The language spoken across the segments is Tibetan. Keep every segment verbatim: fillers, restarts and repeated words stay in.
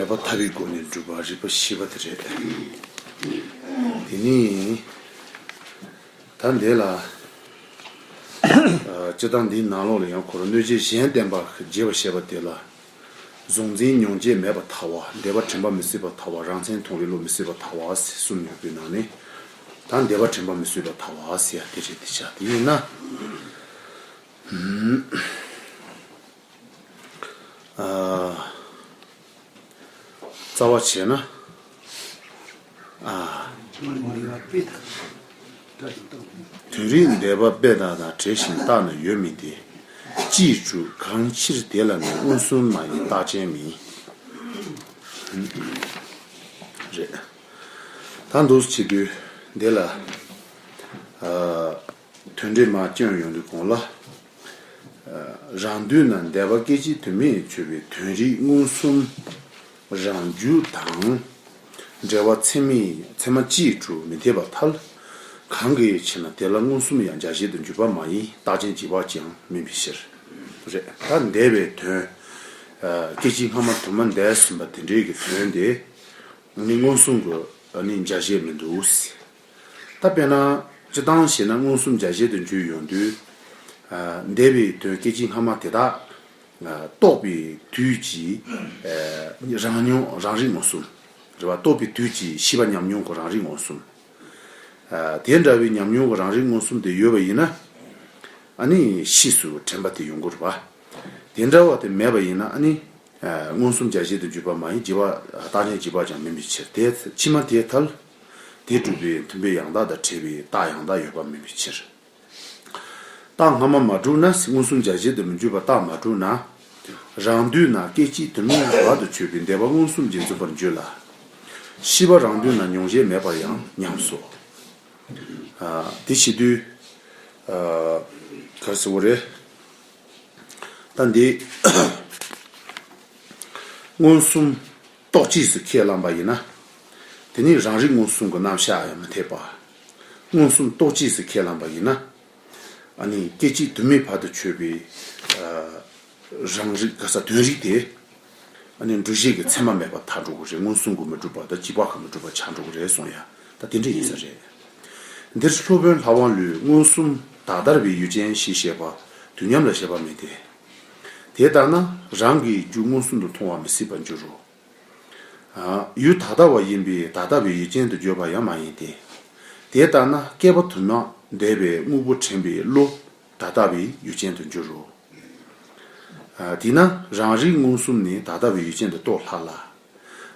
རིག་པ་ཐར་པའི་སྒོ་ནས་སྒྲུབ་པ་རིགས་པ་བཞི་པ་དེ་རེད། དེ་ནི་ད་འདི་ལ་ཨ་སྤྱིར་བཏང་འདིའི་ནང་ལོགས་ལ་ཡང་འཁོར་གནོད་བྱེད་གཞན་བསྟན་པ་རྒྱས་པར་བཤད་པ་དེ་ལ། གཟུང་འཛིན་མྱོང་བྱེད་མེད་པར་ཐལ་བ། འདོད་པ་དྲན་པ་མི་སྲིད་པར་ཐལ་བ། རང་མཚན་མཐོང་རིག་བློ་མི་སྲིད་པར་ཐལ་བ་ཟེར་གསུམ་ཡོད་པའི་ནང་ནས། ད་འདོད་པ་དྲན་པ་མི་སྲིད་པར་ཐལ་བ་ཟེར་ཡ་དེ་རེད། དེ་ཆ་དེ་ཡིན་ན། ཨ། རྩ་བ་བྱས་ན། ཨ། དོན་རིག་འདོད་པ་དཔེ་དག་དང་བྲལ་ཞིང་རྟག་ན་ཡོད་མིན་ཏེ། ཅིས་གྲུབ་གང་ཕྱིར་དེ་ལ་ནི། མངོན་སུམ་མ་ཡིན་རྟགས་ཅན་མིན། རེད། ད་འདུག་བྱེད་དུས་འདི་ལ། ཨ། དོན་འགྲེལ་མར་སྐྱོན་ཡོང་དུས་གོང་ལ། རང་དུས་ན་འདོད་པ་སྐད་ཅིག་དུ་མས་ཆོད་པའི་དོན་རིག་མངོན་སུམ་རང་རྒྱུ་དང་། འབྲེལ་བ་ཚད་མས་ཚད་མ་ཅིས་གྲུབ་མི་འཐད་པར་ཐལ། གང་གི་ཕྱིར་ན་དེ་ལ་མངོན་སུམ་ཡང་བྱ་བྱེད་དུ་འཇུག་པ་མ་ཡིན། རྟགས་ཅན་རྗེས་དཔག་ཀྱང་མིན་པའི་ཕྱིར། རེད། ད་འདོད་པའི་དོན། སྐད་ཅིག་སྔ་མ་དུ་མ་འདས་ཟིན་པ་དེ་འདྲའི་གི་དོན་དེ། ནི་མངོན་སུམ་གྱི་ནི་བྱ་བྱེད་མི་འདུག། ད་དཔེར་ན་སྤྱིར་བཏང་བྱས་ན་མངོན་སུམ་བྱ་བྱེད་དུ་འཇུག་ཡོང་དུས། ཨ། འདོད་པའི་དོན་སྐད་ཅིག་སྔ་མ་དེ་དག་ཨ། རྟོགས་པའི་དུས་ཀྱི་ཨ། རང་མྱོང་རང་རིག་མངོན་སུམ། རེད་བ། རྟོགས་པའི་དུས་ཀྱི་ཤེས་པ་ཉམས་མྱོང་གི་རང་རིག་མངོན་སུམ། ཨ། དེ་འདྲ་བའི་ཉམས་མྱོང་གི་རང་རིག་མངོན་སུམ་དེ་ཡོད་པ་ཡིན་ན། ཨ་ནི་ཕྱིས་སུ་དྲན་པ་དེ་ཡོང་གི་རེད་བ། དེ་འདྲ་བ་དེ་མེད་པ་ཡིན་ན་ཨ་ནི། མངོན་སུམ་བྱ་བྱེད་དུ་འཇུག་པ་མ་ཡིན། རྗེས་དཔག་རྟགས་ཅན་རྗེས་དཔག་ཀྱང་མིན་པའི་ཕྱིར། དེ་ཕྱི་མ་དེ་ཐལ། དེ་སྒྲུབ་པའི་མཐུན་དཔེ་ཡང་དག་དང་བྲལ་བའི་རྟགས་ཡང་དག་ཡོད་པ་མིན་པའི་ཕྱིར། རྟགས་སྔ་མ་མ་གྲུབ་ན། མངོན་སུམ་བྱ་བྱེད་དུ་མི་འཇུག་པར་རྟགས་མ་གྲུབ་ན། རང་དུས་ན་སྐད་ཅིག་དུ་མའི་བར་དུ་ཆོད་པའི་འདོད་པ་མངོན་སུམ་གྱིས་འཛིན་པར་འགྱུར་ལ། ཤེས་པ་རང་དུས་ན་མྱོང་བྱེད་མེད་པར་ཡང་ཉམས་སོ། ཨ། དེ་བྱེད་དུས། ཨ། ག་རེ་ཟེར་དགོས་རེད། ད་འདི་མངོན་སུམ་རྟོག་བཅས་སུ་ཁས་བླངས་པ་ཡིན་ན། དེ་ནི་རང་རིག་མངོན་སུམ་གྱི་རྣམ་གཞག་ཡང་མི་འཐད་པ། མངོན་སུམ་རྟོག་བཅས་སུ་ཁས་བླངས་པ་ཡིན་ན། ཨ་ནི་སྐད་ཅིག་དུ་མའི་བར་དུ་ཆོད་པའི། ཨ། རང་རིག་ག་ས་དོན་རིག་དེ། ཨ་ནི་འགྲུལ་བྱེད་ཀྱི་མཚན་མ་མེད་པར་ཐལ་འགྲོ་གི་རེད། མངོན་སུམ་གྱིས་མི་གྲུབ་པ་དང་རྗེས་དཔག་གིས་མི་གྲུབ་པ་ཆགས་འགྲོ་གི་རེད་གསུངས་ཡ། ད་དེ་འདྲ་ཡིན་ས་རེད། འདིར་སློབ་དཔོན་ལྷ་དབང་ལུས་མངོན་སུམ་ད་ལྟར་བའི་ཡུལ་ཅན་ཞེས་བཤད་པ་དུས་མཉམ་ལ་བཤད་པ་མིན་ཏེ། དེ་ལྟར་ན་རང་གི་རྒྱུ་མངོན་སུམ་དུ་མཐོང་བ་མི་སྲིད་པར་འགྱུར་རོ། ཨ། ཡུལ་ད་ལྟ་བ་ཡིན་པས་ད་ལྟ་བའི་ཡུལ་ཅན་དུ་བརྗོད་པ་ཡང་མ་ཡིན་ཏེ། དེ་ལྟར་ན་སྐྱེས་པ་དུ་མ་འདས་པའི་དངོས་པོ་དྲན་པའི་བློ་ད་ལྟ་བའི་ཡུལ་ཅན་དུ་འགྱུར་རོ། ཨ། དེས་ན་རང་རིག་མངོན་སུམ་ནི་ད་ལྟ་བའི་ཡུལ་ཅན་དུ་རྟོགས་སླ་ལ།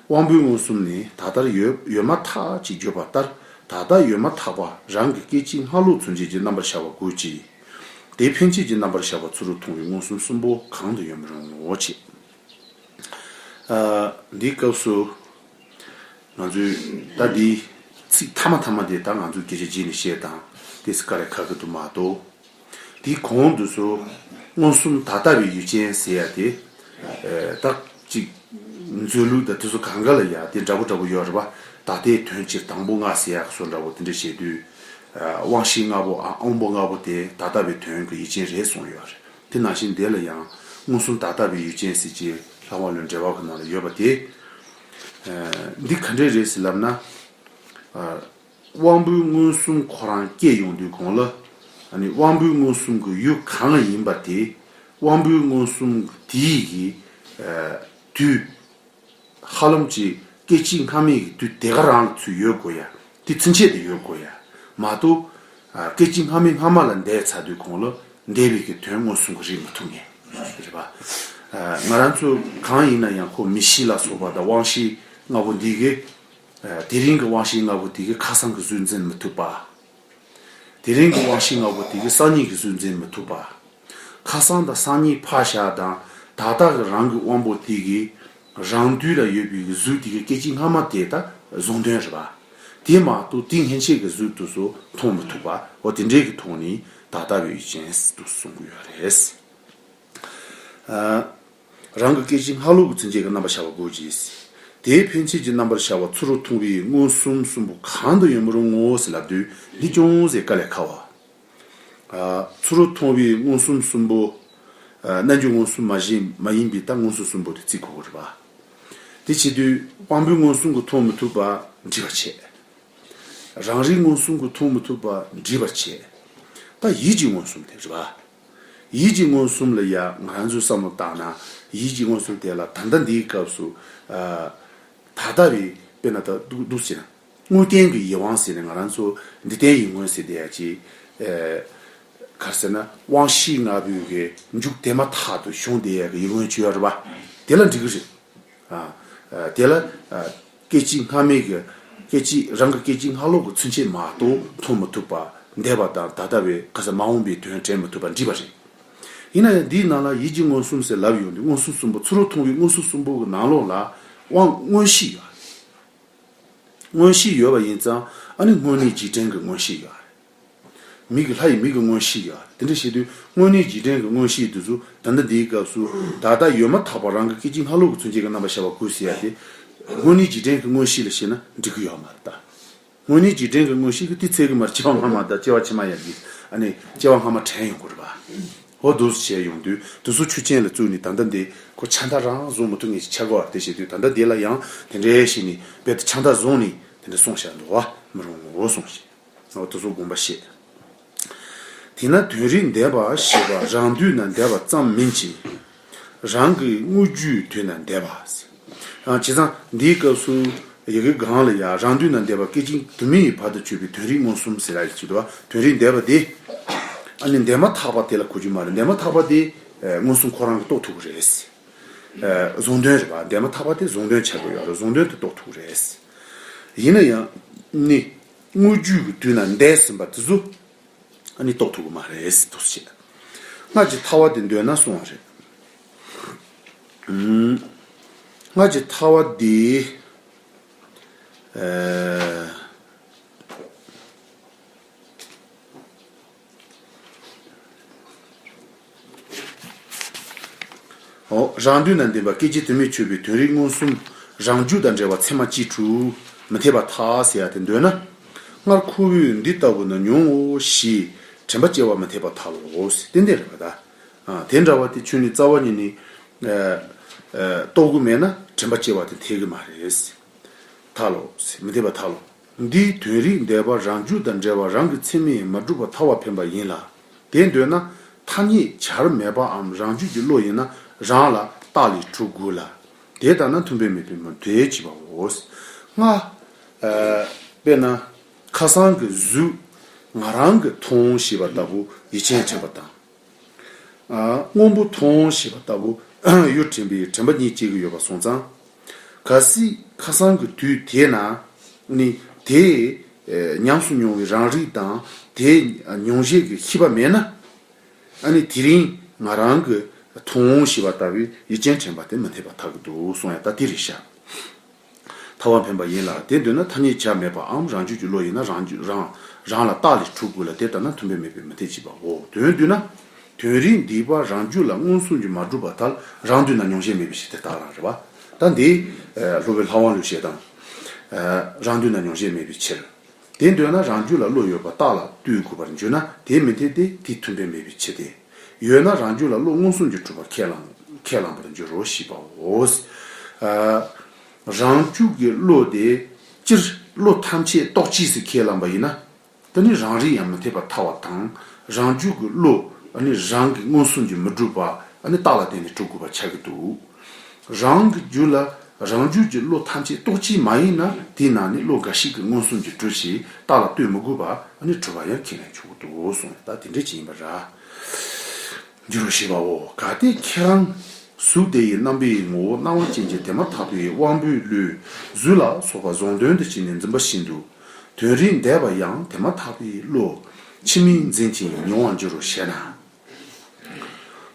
དབང་པོའི་མངོན་སུམ་ནི་ད་ལྟར་ཡོད་ཡོད་མ་ཐག་ཅེས་བརྗོད་པ་ལྟར། ད་ལྟ་ཡོད་མ་ཐག་པ་རང་གི་སྐད་ཅིག་སྔ་ལོགས་ཚུན་ཆད་ཀྱི་རྣམ་པར་ཤར་བ་དགོས་ཀྱི། དེ་ཕན་ཆད་ཀྱི་རྣམ་པར་ཤར་བ་ཚུ་རུ་མཐོང་བའི་མངོན་སུམ་གསུམ་པོ་གང་དུ་ཡང་མི་རུང་ངོ་། ཅེས། ཨ། འདིའི་སྐབས་སུ་ང་ཚོས་ད་འདིའི་ཚིག་མཐའ་མ་མཐའ་མ་དེ་ད་ང་ཚོས་སྐད་ཆ་བརྗེས་ནས་བཤད་དང་དེ་སུ་ག་རེ་ཁ་གི་འདུག་མ་གཏོགས། དེའི་གོང་དུ་སུ་མངོན་སུམ་ད་ལྟ་བའི་ཡུལ་ཅན་ཟེར་ཡ་དེ། ཨ། ད་ཅིག་མཛོད་ལུགས་དང་དེ་ཚོ་གང་ག་ལ་ཡ་དེ་འདྲ་པོ་འདྲ་པོ་ཡོད་རེད་པ། ད་ལྟའི་དོན་སྤྱིར་དང་པོ་ལྔ་ཟེར་ཡ་སོགས་འདྲ་པོ་དེ་འདྲ་བཤད་དུས། ཨ། དབང་ཤེས་ལྔ་པོ། ཨ། དབང་པོ་ལྔ་པོ་དེ་ད་ལྟ་བའི་དོན་གྱི་ཡུལ་ཅན་རེད་གསུངས་ཡོད་རེད། དེ་ནང་བཞིན་དེ་ལ་ཡང་མངོན་སུམ་ད་ལྟ་བའི་ཡུལ་ཅན་ཟེར་གྱི་ལྷ་དབང་ལུང་འགྲེལ་པ་གི་ནང་ལ་ཡོད་པ་དེ། ཨ། འདི་ག་འདྲས་རེད་ཟེར་ལབ་ན། ཨ། དབང་པོའི་མངོན་སུམ་ཁོ་རང་སྐྱེ་ཡོང་དུས་གོང་ལ། ཨ་ནི་དབང་པོའི་མངོན་སུམ་གྱི་ཡུལ་གང་ཡིན་པ་དེ། དབང་པོའི་མངོན་སུམ་དེའི་གི། ཨ། དུས། ཧ་ལམ་གྱི་སྐད་ཅིག་སྔ་མའི་གི་དུས་དེ་ག་རང་ལ་ཚུར་ཡོད་དགོས་ཡ། དེ་ཚུན་ཆད་དུ་ཡོད་དགོས་ཡ། མ་གཏོགས། ཨ། སྐད་ཅིག་སྔ་མའི་སྔ་མ་ལ་འདས་ཚར་དུས་གོང་ལ་འདས་པའི་གི་དོན་མངོན་སུམ་གྱིས་རིག་མི་ཐུབ་ངེས་རེད་པ། ཨ། ང་རང་ཚོ་གང་ཡིན་ན་ཡང་ཁོ་མིག་ཤེས་ལ་སོགས་པ་དང་དབང་ཤེས་ལྔ་པོ་འདི་གི། ཨ། དེ་རིང་གི་དབང་ཤེས་ལྔ་པོ་དེ་གིས་ཁ་སང་གི་གཟུགས་འཛིན་མི་ཐུབ་པ། དེ་རིང་གི་དབང་ཤེས་ལྔ་པོ་དེ་གིས་སང་ཉིན་གྱི་གཟུགས་འཛིན་མི་ཐུབ་པ། ཁ་སང་དང་སང་ཉིན་ཕར་བཞག་དང་ད་ལྟ་གི་རང་གི་དབང་པོ་དེ་གིས་རང་དུས་ལ་ཡོད་པའི་གི་གཟུགས་དེ་གི་སྐད་ཅིག་སྔ་མ་དེ་ད་གཟུང་དོན་རེད་པ། དེ་མ་གཏོགས་དེ་སྔན་ཆད་ཀྱི་གཟུགས་དེ་ཚོ་མཐོང་མི་ཐུབ་པ། འོ་དེ་འདྲའི་གི་ཐོག་ནས་ད་ལྟ་བའི་ཡུལ་ཅན་དུ་གསུང་གི་ཡོད་རེད། ཨ། རང་གི་སྐད་ཅིག་སྔ་ལོགས་ཀྱི་ཚུན་ཆད་ཀྱི་རྣམ་པར་ཤར་བ་དགོས་ཀྱི། དེའི་ཕན་ཆད་ཀྱི་རྣམ་པར་ཤར་བ་ཚུ་རུ་མཐོང་བའི་མངོན་སུམ་གསུམ་པོ་གང་དུ་ཡང་མི་རུང་ངོ་ཟེར་ལབ་དུས་འདི་ཅུང་ཟད་དཀའ་ལས་ཁག་པ། ཨ། ཚུ་རུ་མཐོང་བའི་མངོན་སུམ་གསུམ་པོ། ཨ། རྣལ་འབྱོར་མངོན་སུམ་མ་ཡིན་མ་ཡིན་པའི་ད་མངོན་སུམ་གསུམ་པོ་དེ་བརྩི་དགོས་ཀྱི་རེད་པ། དེ་བྱེད་དུས་དབང་པོའི་མངོན་སུམ་གྱིས་མཐོང་མི་ཐུབ་པ་འདྲིས་པར་བྱེད། རང་རིག་མངོན་སུམ་གྱིས་མཐོང་མི་ཐུབ་པ་འདྲིས་པར་བྱེད། ད་ཡིད་ཀྱི་མངོན་སུམ་དེ་རེད་པ། ཡིད་ཀྱི་མངོན་སུམ་ལ་ཡ་ང་རང་ཚོས་བསམ་བློ་བཏང་ན། ཡིད་ཀྱི་མངོན་སུམ་དེ་ལ་ད་ལྟ་འདིའི་སྐབས་སུ། ཨ། ད་ལྟ་བའི་དཔེར་ན་ད་འདུག་འདུག་ཟེར་ན། དངོས་བསྟན་གྱི་ཡིད་དབང་ཟེར་ནས་ང་རང་ཚོ་འདི་ལྟའི་ཡིད་མངོན་ཟེར་བསྡད་ཡ་ཅིག་ཨེ། ག་རེ་ཟེར་ན། དབང་ཤེས་ལྔ་པོའི་གི་མཇུག་དེ་མ་ཐག་ཏུ་བྱུང་བསྡད་ཡ་གི་ཡིད་མངོན་བྱེད་ཡ་རེད་པ། དེ་ལ་འགྲིག་གི་རེད། ཨ། ཨ། དེ་ལ། ཨ། སྐད་ཅིག་སྔ་མའི་གི། སྐད་ཅིག་རང་གི་སྐད་ཅིག་སྔ་ལོགས་ཀྱི་ཚུན་ཆད་མ་གཏོགས་མཐོང་མི་ཐུབ་པ། འདས་པ་དང་ད་ལྟ་བའི་ག་རེ་ཟེར། མ་འོངས་པའི་དོན་དྲན་མི་ཐུབ་པ་འདྲིས་པ་རེད། ཡིན་ན་ཡང་འདིའི་ནང་ལ་ཡིད་ཀྱི་མངོན་སུམ་ཟེར་ལབ་ཡོང་དུས། མངོན་སུམ་གསུམ་པོ། ཚུར་མཐོང་བའི་མངོན་སུམ་གསུམ་པོ་གི་ནང་ལོགས་ལ་དབང་མངོན་ཤེས་ཡོད་རེད། མངོན་ཤེས་ཡོད་པ་ཡིན་ཙང་། ཨ་ནི་དངོས་གནས་འཇིག་རྟེན་གྱི་མངོན་ཤེས་ཡོད་རེད། མིག་གི། ལྷ་ཡི་མིག་གི་མངོན་ཤེས་ཡོད་རེད། དེ་འདྲ་བྱེད་དུས་དངོས་གནས་འཇིག་རྟེན་གྱི་མངོན་ཤེས་དེ་ཚོ་ད་ལྟ་འདིའི་སྐབས་སུ་ད་ལྟ་ཡོད་མ་ཐག་པ་རང་གི་སྐད་ཅིག་སྔ་ལོགས་ཀྱི་ཚུན་ཆད་ཀྱི་རྣམ་པ་ཤར་བ་དགོས་ཟེར་ཡ་དེ། དངོས་གནས་འཇིག་རྟེན་གྱི་མངོན་ཤེས་ལ་བྱས་ན་འགྲིག་གི་ཡོད་མ་རེད་ད། དངོས་གནས་འཇིག་རྟེན་གྱི་མངོན་ཤེས་ཀྱིས་དེ་འཚོལ་གྱི་མ་རེད། སྐྱེ་བ་སྔ་མ་དང་སྐྱེ་བ་ཕྱི་མ་ཡར་གྱི། ཨ་ནི་སྐྱེ་བ་སྔ་མ་དྲན་ཡོང་གི་རེད་པ། འོ་འདུག་སེ་བྱས་ཡོང་དུས་དེ་ཚོ་ཆོས་ཅན་ལ་བཙུགས་ནས་ད་ལྟ་འདི་ཁོ་ཆ་འདག་རང་བཟོ་མི་ཐུབ་མཁན་ཞིག་ཆགས་ཀྱི་ཡོད་རེད། དེ་བྱེད་དུས་ད་ལྟ་འདི་ལ་ཡང་དེ་འདྲའི་བྱས་ནས་རྦད་དེ་ཆ་འདག་བཟོས་ནས་དེ་འདྲ་གསུངས་བཞག་འདུག་པ། མི་རུང་ངོ་གསུངས་ཤིང་། འོ་དེ་ཚོ་དགོངས་པ་བཞེས། དེས་ན་དོན་རིག་འདས་པ་ཞེས་པ་རང་དུས་ན་འདས་པ་ཙམ་མིན་གྱི། རང་གི་དངོས་རྒྱུའི་དུས་ན་འདས་པ་ཟེར། ཡང་བྱས་ཙང་འདིའི་སྐབས་སུ་ཡི་གེ་སྒང་ལ་ཡ། རང་དུས་ན་འདས་པ་སྐད་ཅིག་དུ་མའི་བར་དུ་ཆོད་པའི་དོན་རིག་མངོན་སུམ་ཟེར་ཡ་ཞིག་འདུག་པ། དོན་རིག་འདས་པ་དེ། ཨ་ནི་འདས་མ་ཐག་པ་དེ་ལ་གོ་རྒྱུ་མ་རེད། འདས་མ་ཐག་པ་དེ་མངོན་སུམ་ཁོ་རང་གིས་རྟོགས་ཐུབ་ཀྱི་རེད། ཨ། གཟུང་དོན་རེད་པ། འདས་མ་ཐག་པ་དེ་གཟུང་དོན་ཆགས་ཀྱི་ཡོད་རེད། གཟུང་དོན་དེ་རྟོགས་ཐུབ་ཀྱི་རེད། ཡིན་ན་ཡང་ནི་དངོས་རྒྱུ་གི་དུས་ན་འདས་ཟིན་པ་དེ་ཚོ་ཨ་ནི་རྟོགས་ཐུབ་ཀྱི་མ་རེད་ཟེར། འདུག་སེ་བྱས། སྔར་གྱི་ཐར་པ་དེ་འདོད་ན་གསུང་བ་རེད། ཨུམ། སྔར་གྱི་ཐར་པ་དེ། ཨ། འོ། རང་དུས་ན་འདས་པ་སྐད་ཅིག་དུ་མས་ཆོད་པའི་དོན་རིག་མངོན་སུམ། རང་རྒྱུ་དང་འབྲེལ་བ་མཚན་མ་གཅིག་གྲུབ་མི་འཐད་པར་ཐལ་ཟེར་ཡ་དེ་འདོད་ན། སྔར་ཁོ་བོས་འདི་ལྟ་བུ་ན་མྱོང་ངོ་ཞེས་དྲན་པ་སྐྱེ་བ་མི་འཐད་པར་ཐལ་ལོ་ཟེར། ཏན་ཏན་རེད་པ་ད། ཨ། དེ་འདྲ་བ་དེ་ཁྱོད་ནི་རྩ་བ་ཉིད་ནས། ཨ། ཨ། རྟོགས་ཀྱི་མེད་ན་དྲན་པ་སྐྱེ་བ་དེ་འཐད་ཀྱི་མ་རེད། ཐལ་ལོ་ཟེར། མི་འཐད་པར་ཐལ་ལོ། འདིའི་དོན་རིག་འདས་པ་རང་རྒྱུ་དང་འབྲེལ་བ་རང་གི་མཚན་མས་མ་གྲུབ་པར་ཐལ་བ་འཕེན་པ་ཡིན་ལ། དེ་འདོད་ན་ཐ་སྙད་བྱར་མེད་པའམ་རང་རྒྱུད་ཀྱི་བློ་ཡིན་ན་རང་ལ་རྟགས་ལས་གྲུབ་དགོས་ལ། དེ་ལྟར་ན་མཐུན་དཔེ་མེད་པས་མི་འཐད་ཅེས་པའོ། སྔར། ཨ། དཔེར་ན་ཁ་སང་གི་གཟུགས་ང་རང་གིས་མཐོང་ཞེས་པ་ལྟ་བུ་ཡིད་ཅན་དྲན་པ་དང་། ཨ། སྔོན་པོ་མཐོང་ཞེས་པ་ལྟ་བུ་ཡུལ་དྲན་པའི་དྲན་པ་གཉིས་སྐྱེ་གི་ཡོད་པ་སོང་ཙང་། གལ་སྲིད་ཁ་སང་གི་དུས་དེ་ན་ནི་དེ་ཉམས་སུ་མྱོང་བའི་རང་རིག་དང་དེ་མྱོང་བྱེད་ཀྱི་ཤེས་པ་མེད་ན། ཨ་ནི་དེ་རིང་ང་རང་གིས་མཐོང་ཞེས་པ་ལྟ་བུའི་ཡིད་ཅན་དྲན་པ་དེ་མི་འཐད་པར་ཐལ་གྱི་འདུག་གསུང་ཡ་ད་དེ་རེད་ཤག་ཐལ་བ་འཕེན་པ་ཡིན་ལ། དེ་འདོད་ན་ཐ་སྙད་བྱར་མེད་པའམ་རང་རྒྱུད་ཀྱི་བློ་ཡིན་ན་རང་རྒྱུད་རང་རང་ལ་རྟགས་ལས་གྲུབ་དགོས་ལ། དེ་ལྟར་ན་མཐུན་དཔེ་མེད་པས་མི་འཐད་ཅེས་པའོ། དོན་བསྡུས་ན། དོན་རིག་འདས་པ་རང་རྒྱུད་ལ་མངོན་སུམ་གྱིས་མ་གྲུབ་པར་ཐལ། རང་དུས་ན་མྱོང་བྱེད་མེད་པའི་ཕྱིར་ཏེ། རྟགས་རང་རེད་པ། ད་འདི། ཨ། སློབ་དཔོན་ལྷ་དབང་ལུས་བཤད་དང་། ཨ། རང་དུས་ན་མྱོང་བྱེད་མེད་པའི་ཕྱིར། དེ་འདོད་ན་རང་རྒྱུད་ལ་བློ་ཡོད་པ་རྟགས་ལ་ལྟོས་དགོས་པར་འགྱུར་ན་དེ་མི་འཐད་དེ། དེ་མཐུན་དཔེ་མེད་པའི་ཕྱིར་ཏེ། ཡོད་ན་རང་རྒྱུད་ལ་བློ་མངོན་སུམ་གྱིས་གྲུབ་པར་ཁས་བླངས་ཁས་བླངས་པར་འགྱུར་རོ་ཞེས་པའོ། ཨ། རང་རྒྱུད་ཀྱི་བློ་དེ་སྤྱིར་བློ་ཐམས་ཅད་རྟོག་བཅས་སུ་ཁས་བླངས་པ་ཡིན་ན། དེ་ནི་རང་རིག་ཡང་མི་འཐད་པར་ཐལ་བ་དང་། རང་རྒྱུད་ཀྱི་བློ་ཨ་ནི་རང་གི་མངོན་སུམ་གྱིས་མི་གྲུབ་པ་ཨ་ནི་རྟགས་ལ་བརྟེན་ནས་གྲུབ་དགོས་པ་ཆགས་ཀྱི་འདུག་རང་གི་རྒྱུད་ལ་རང་རྒྱུད་ཀྱི་བློ་ཐམས་ཅད་རྟོག་བཅས་མ་ཡིན་ན། དེའི་ནང་ནས་བློ་འགའ་ཞིག་གིས་མངོན་སུམ་གྱིས་གྲུབ་ཞིང་རྟགས་ལ་ལྟོས་མི་དགོས་པ་ཨ་ནི་གྲུབ་པ་ཡང་ཁས་ལེན་ཆོག་གི་འདུག་གསུངས། ད་དེ་འདྲ་ཅིག་ཡིན་པ་ར། འགྱུར་བ་ཞེས་པའོ། གལ་ཏེ་ཁྱེད་རང་གཟུགས་དེ་ཡི་རྣམ་པའི་ངོ་བོ་སྣང་བ་ཅན་གྱི་དེ་མ་ཐག་པའི་དབང་པོའི་བློས་གཟུགས་ལ་སོགས་པ་གཟུང་དོན་དུ་བྱས་ནས་འཛིན་པ་བཞིན་དུ། དོན་རིག་འདས་པ་ཡང་དེ་མ་ཐག་པའི་བློ་ཕྱི་མས་འཛིན་ཅིང་མྱོང་བར་འགྱུར་རོ་ཞེ་ན།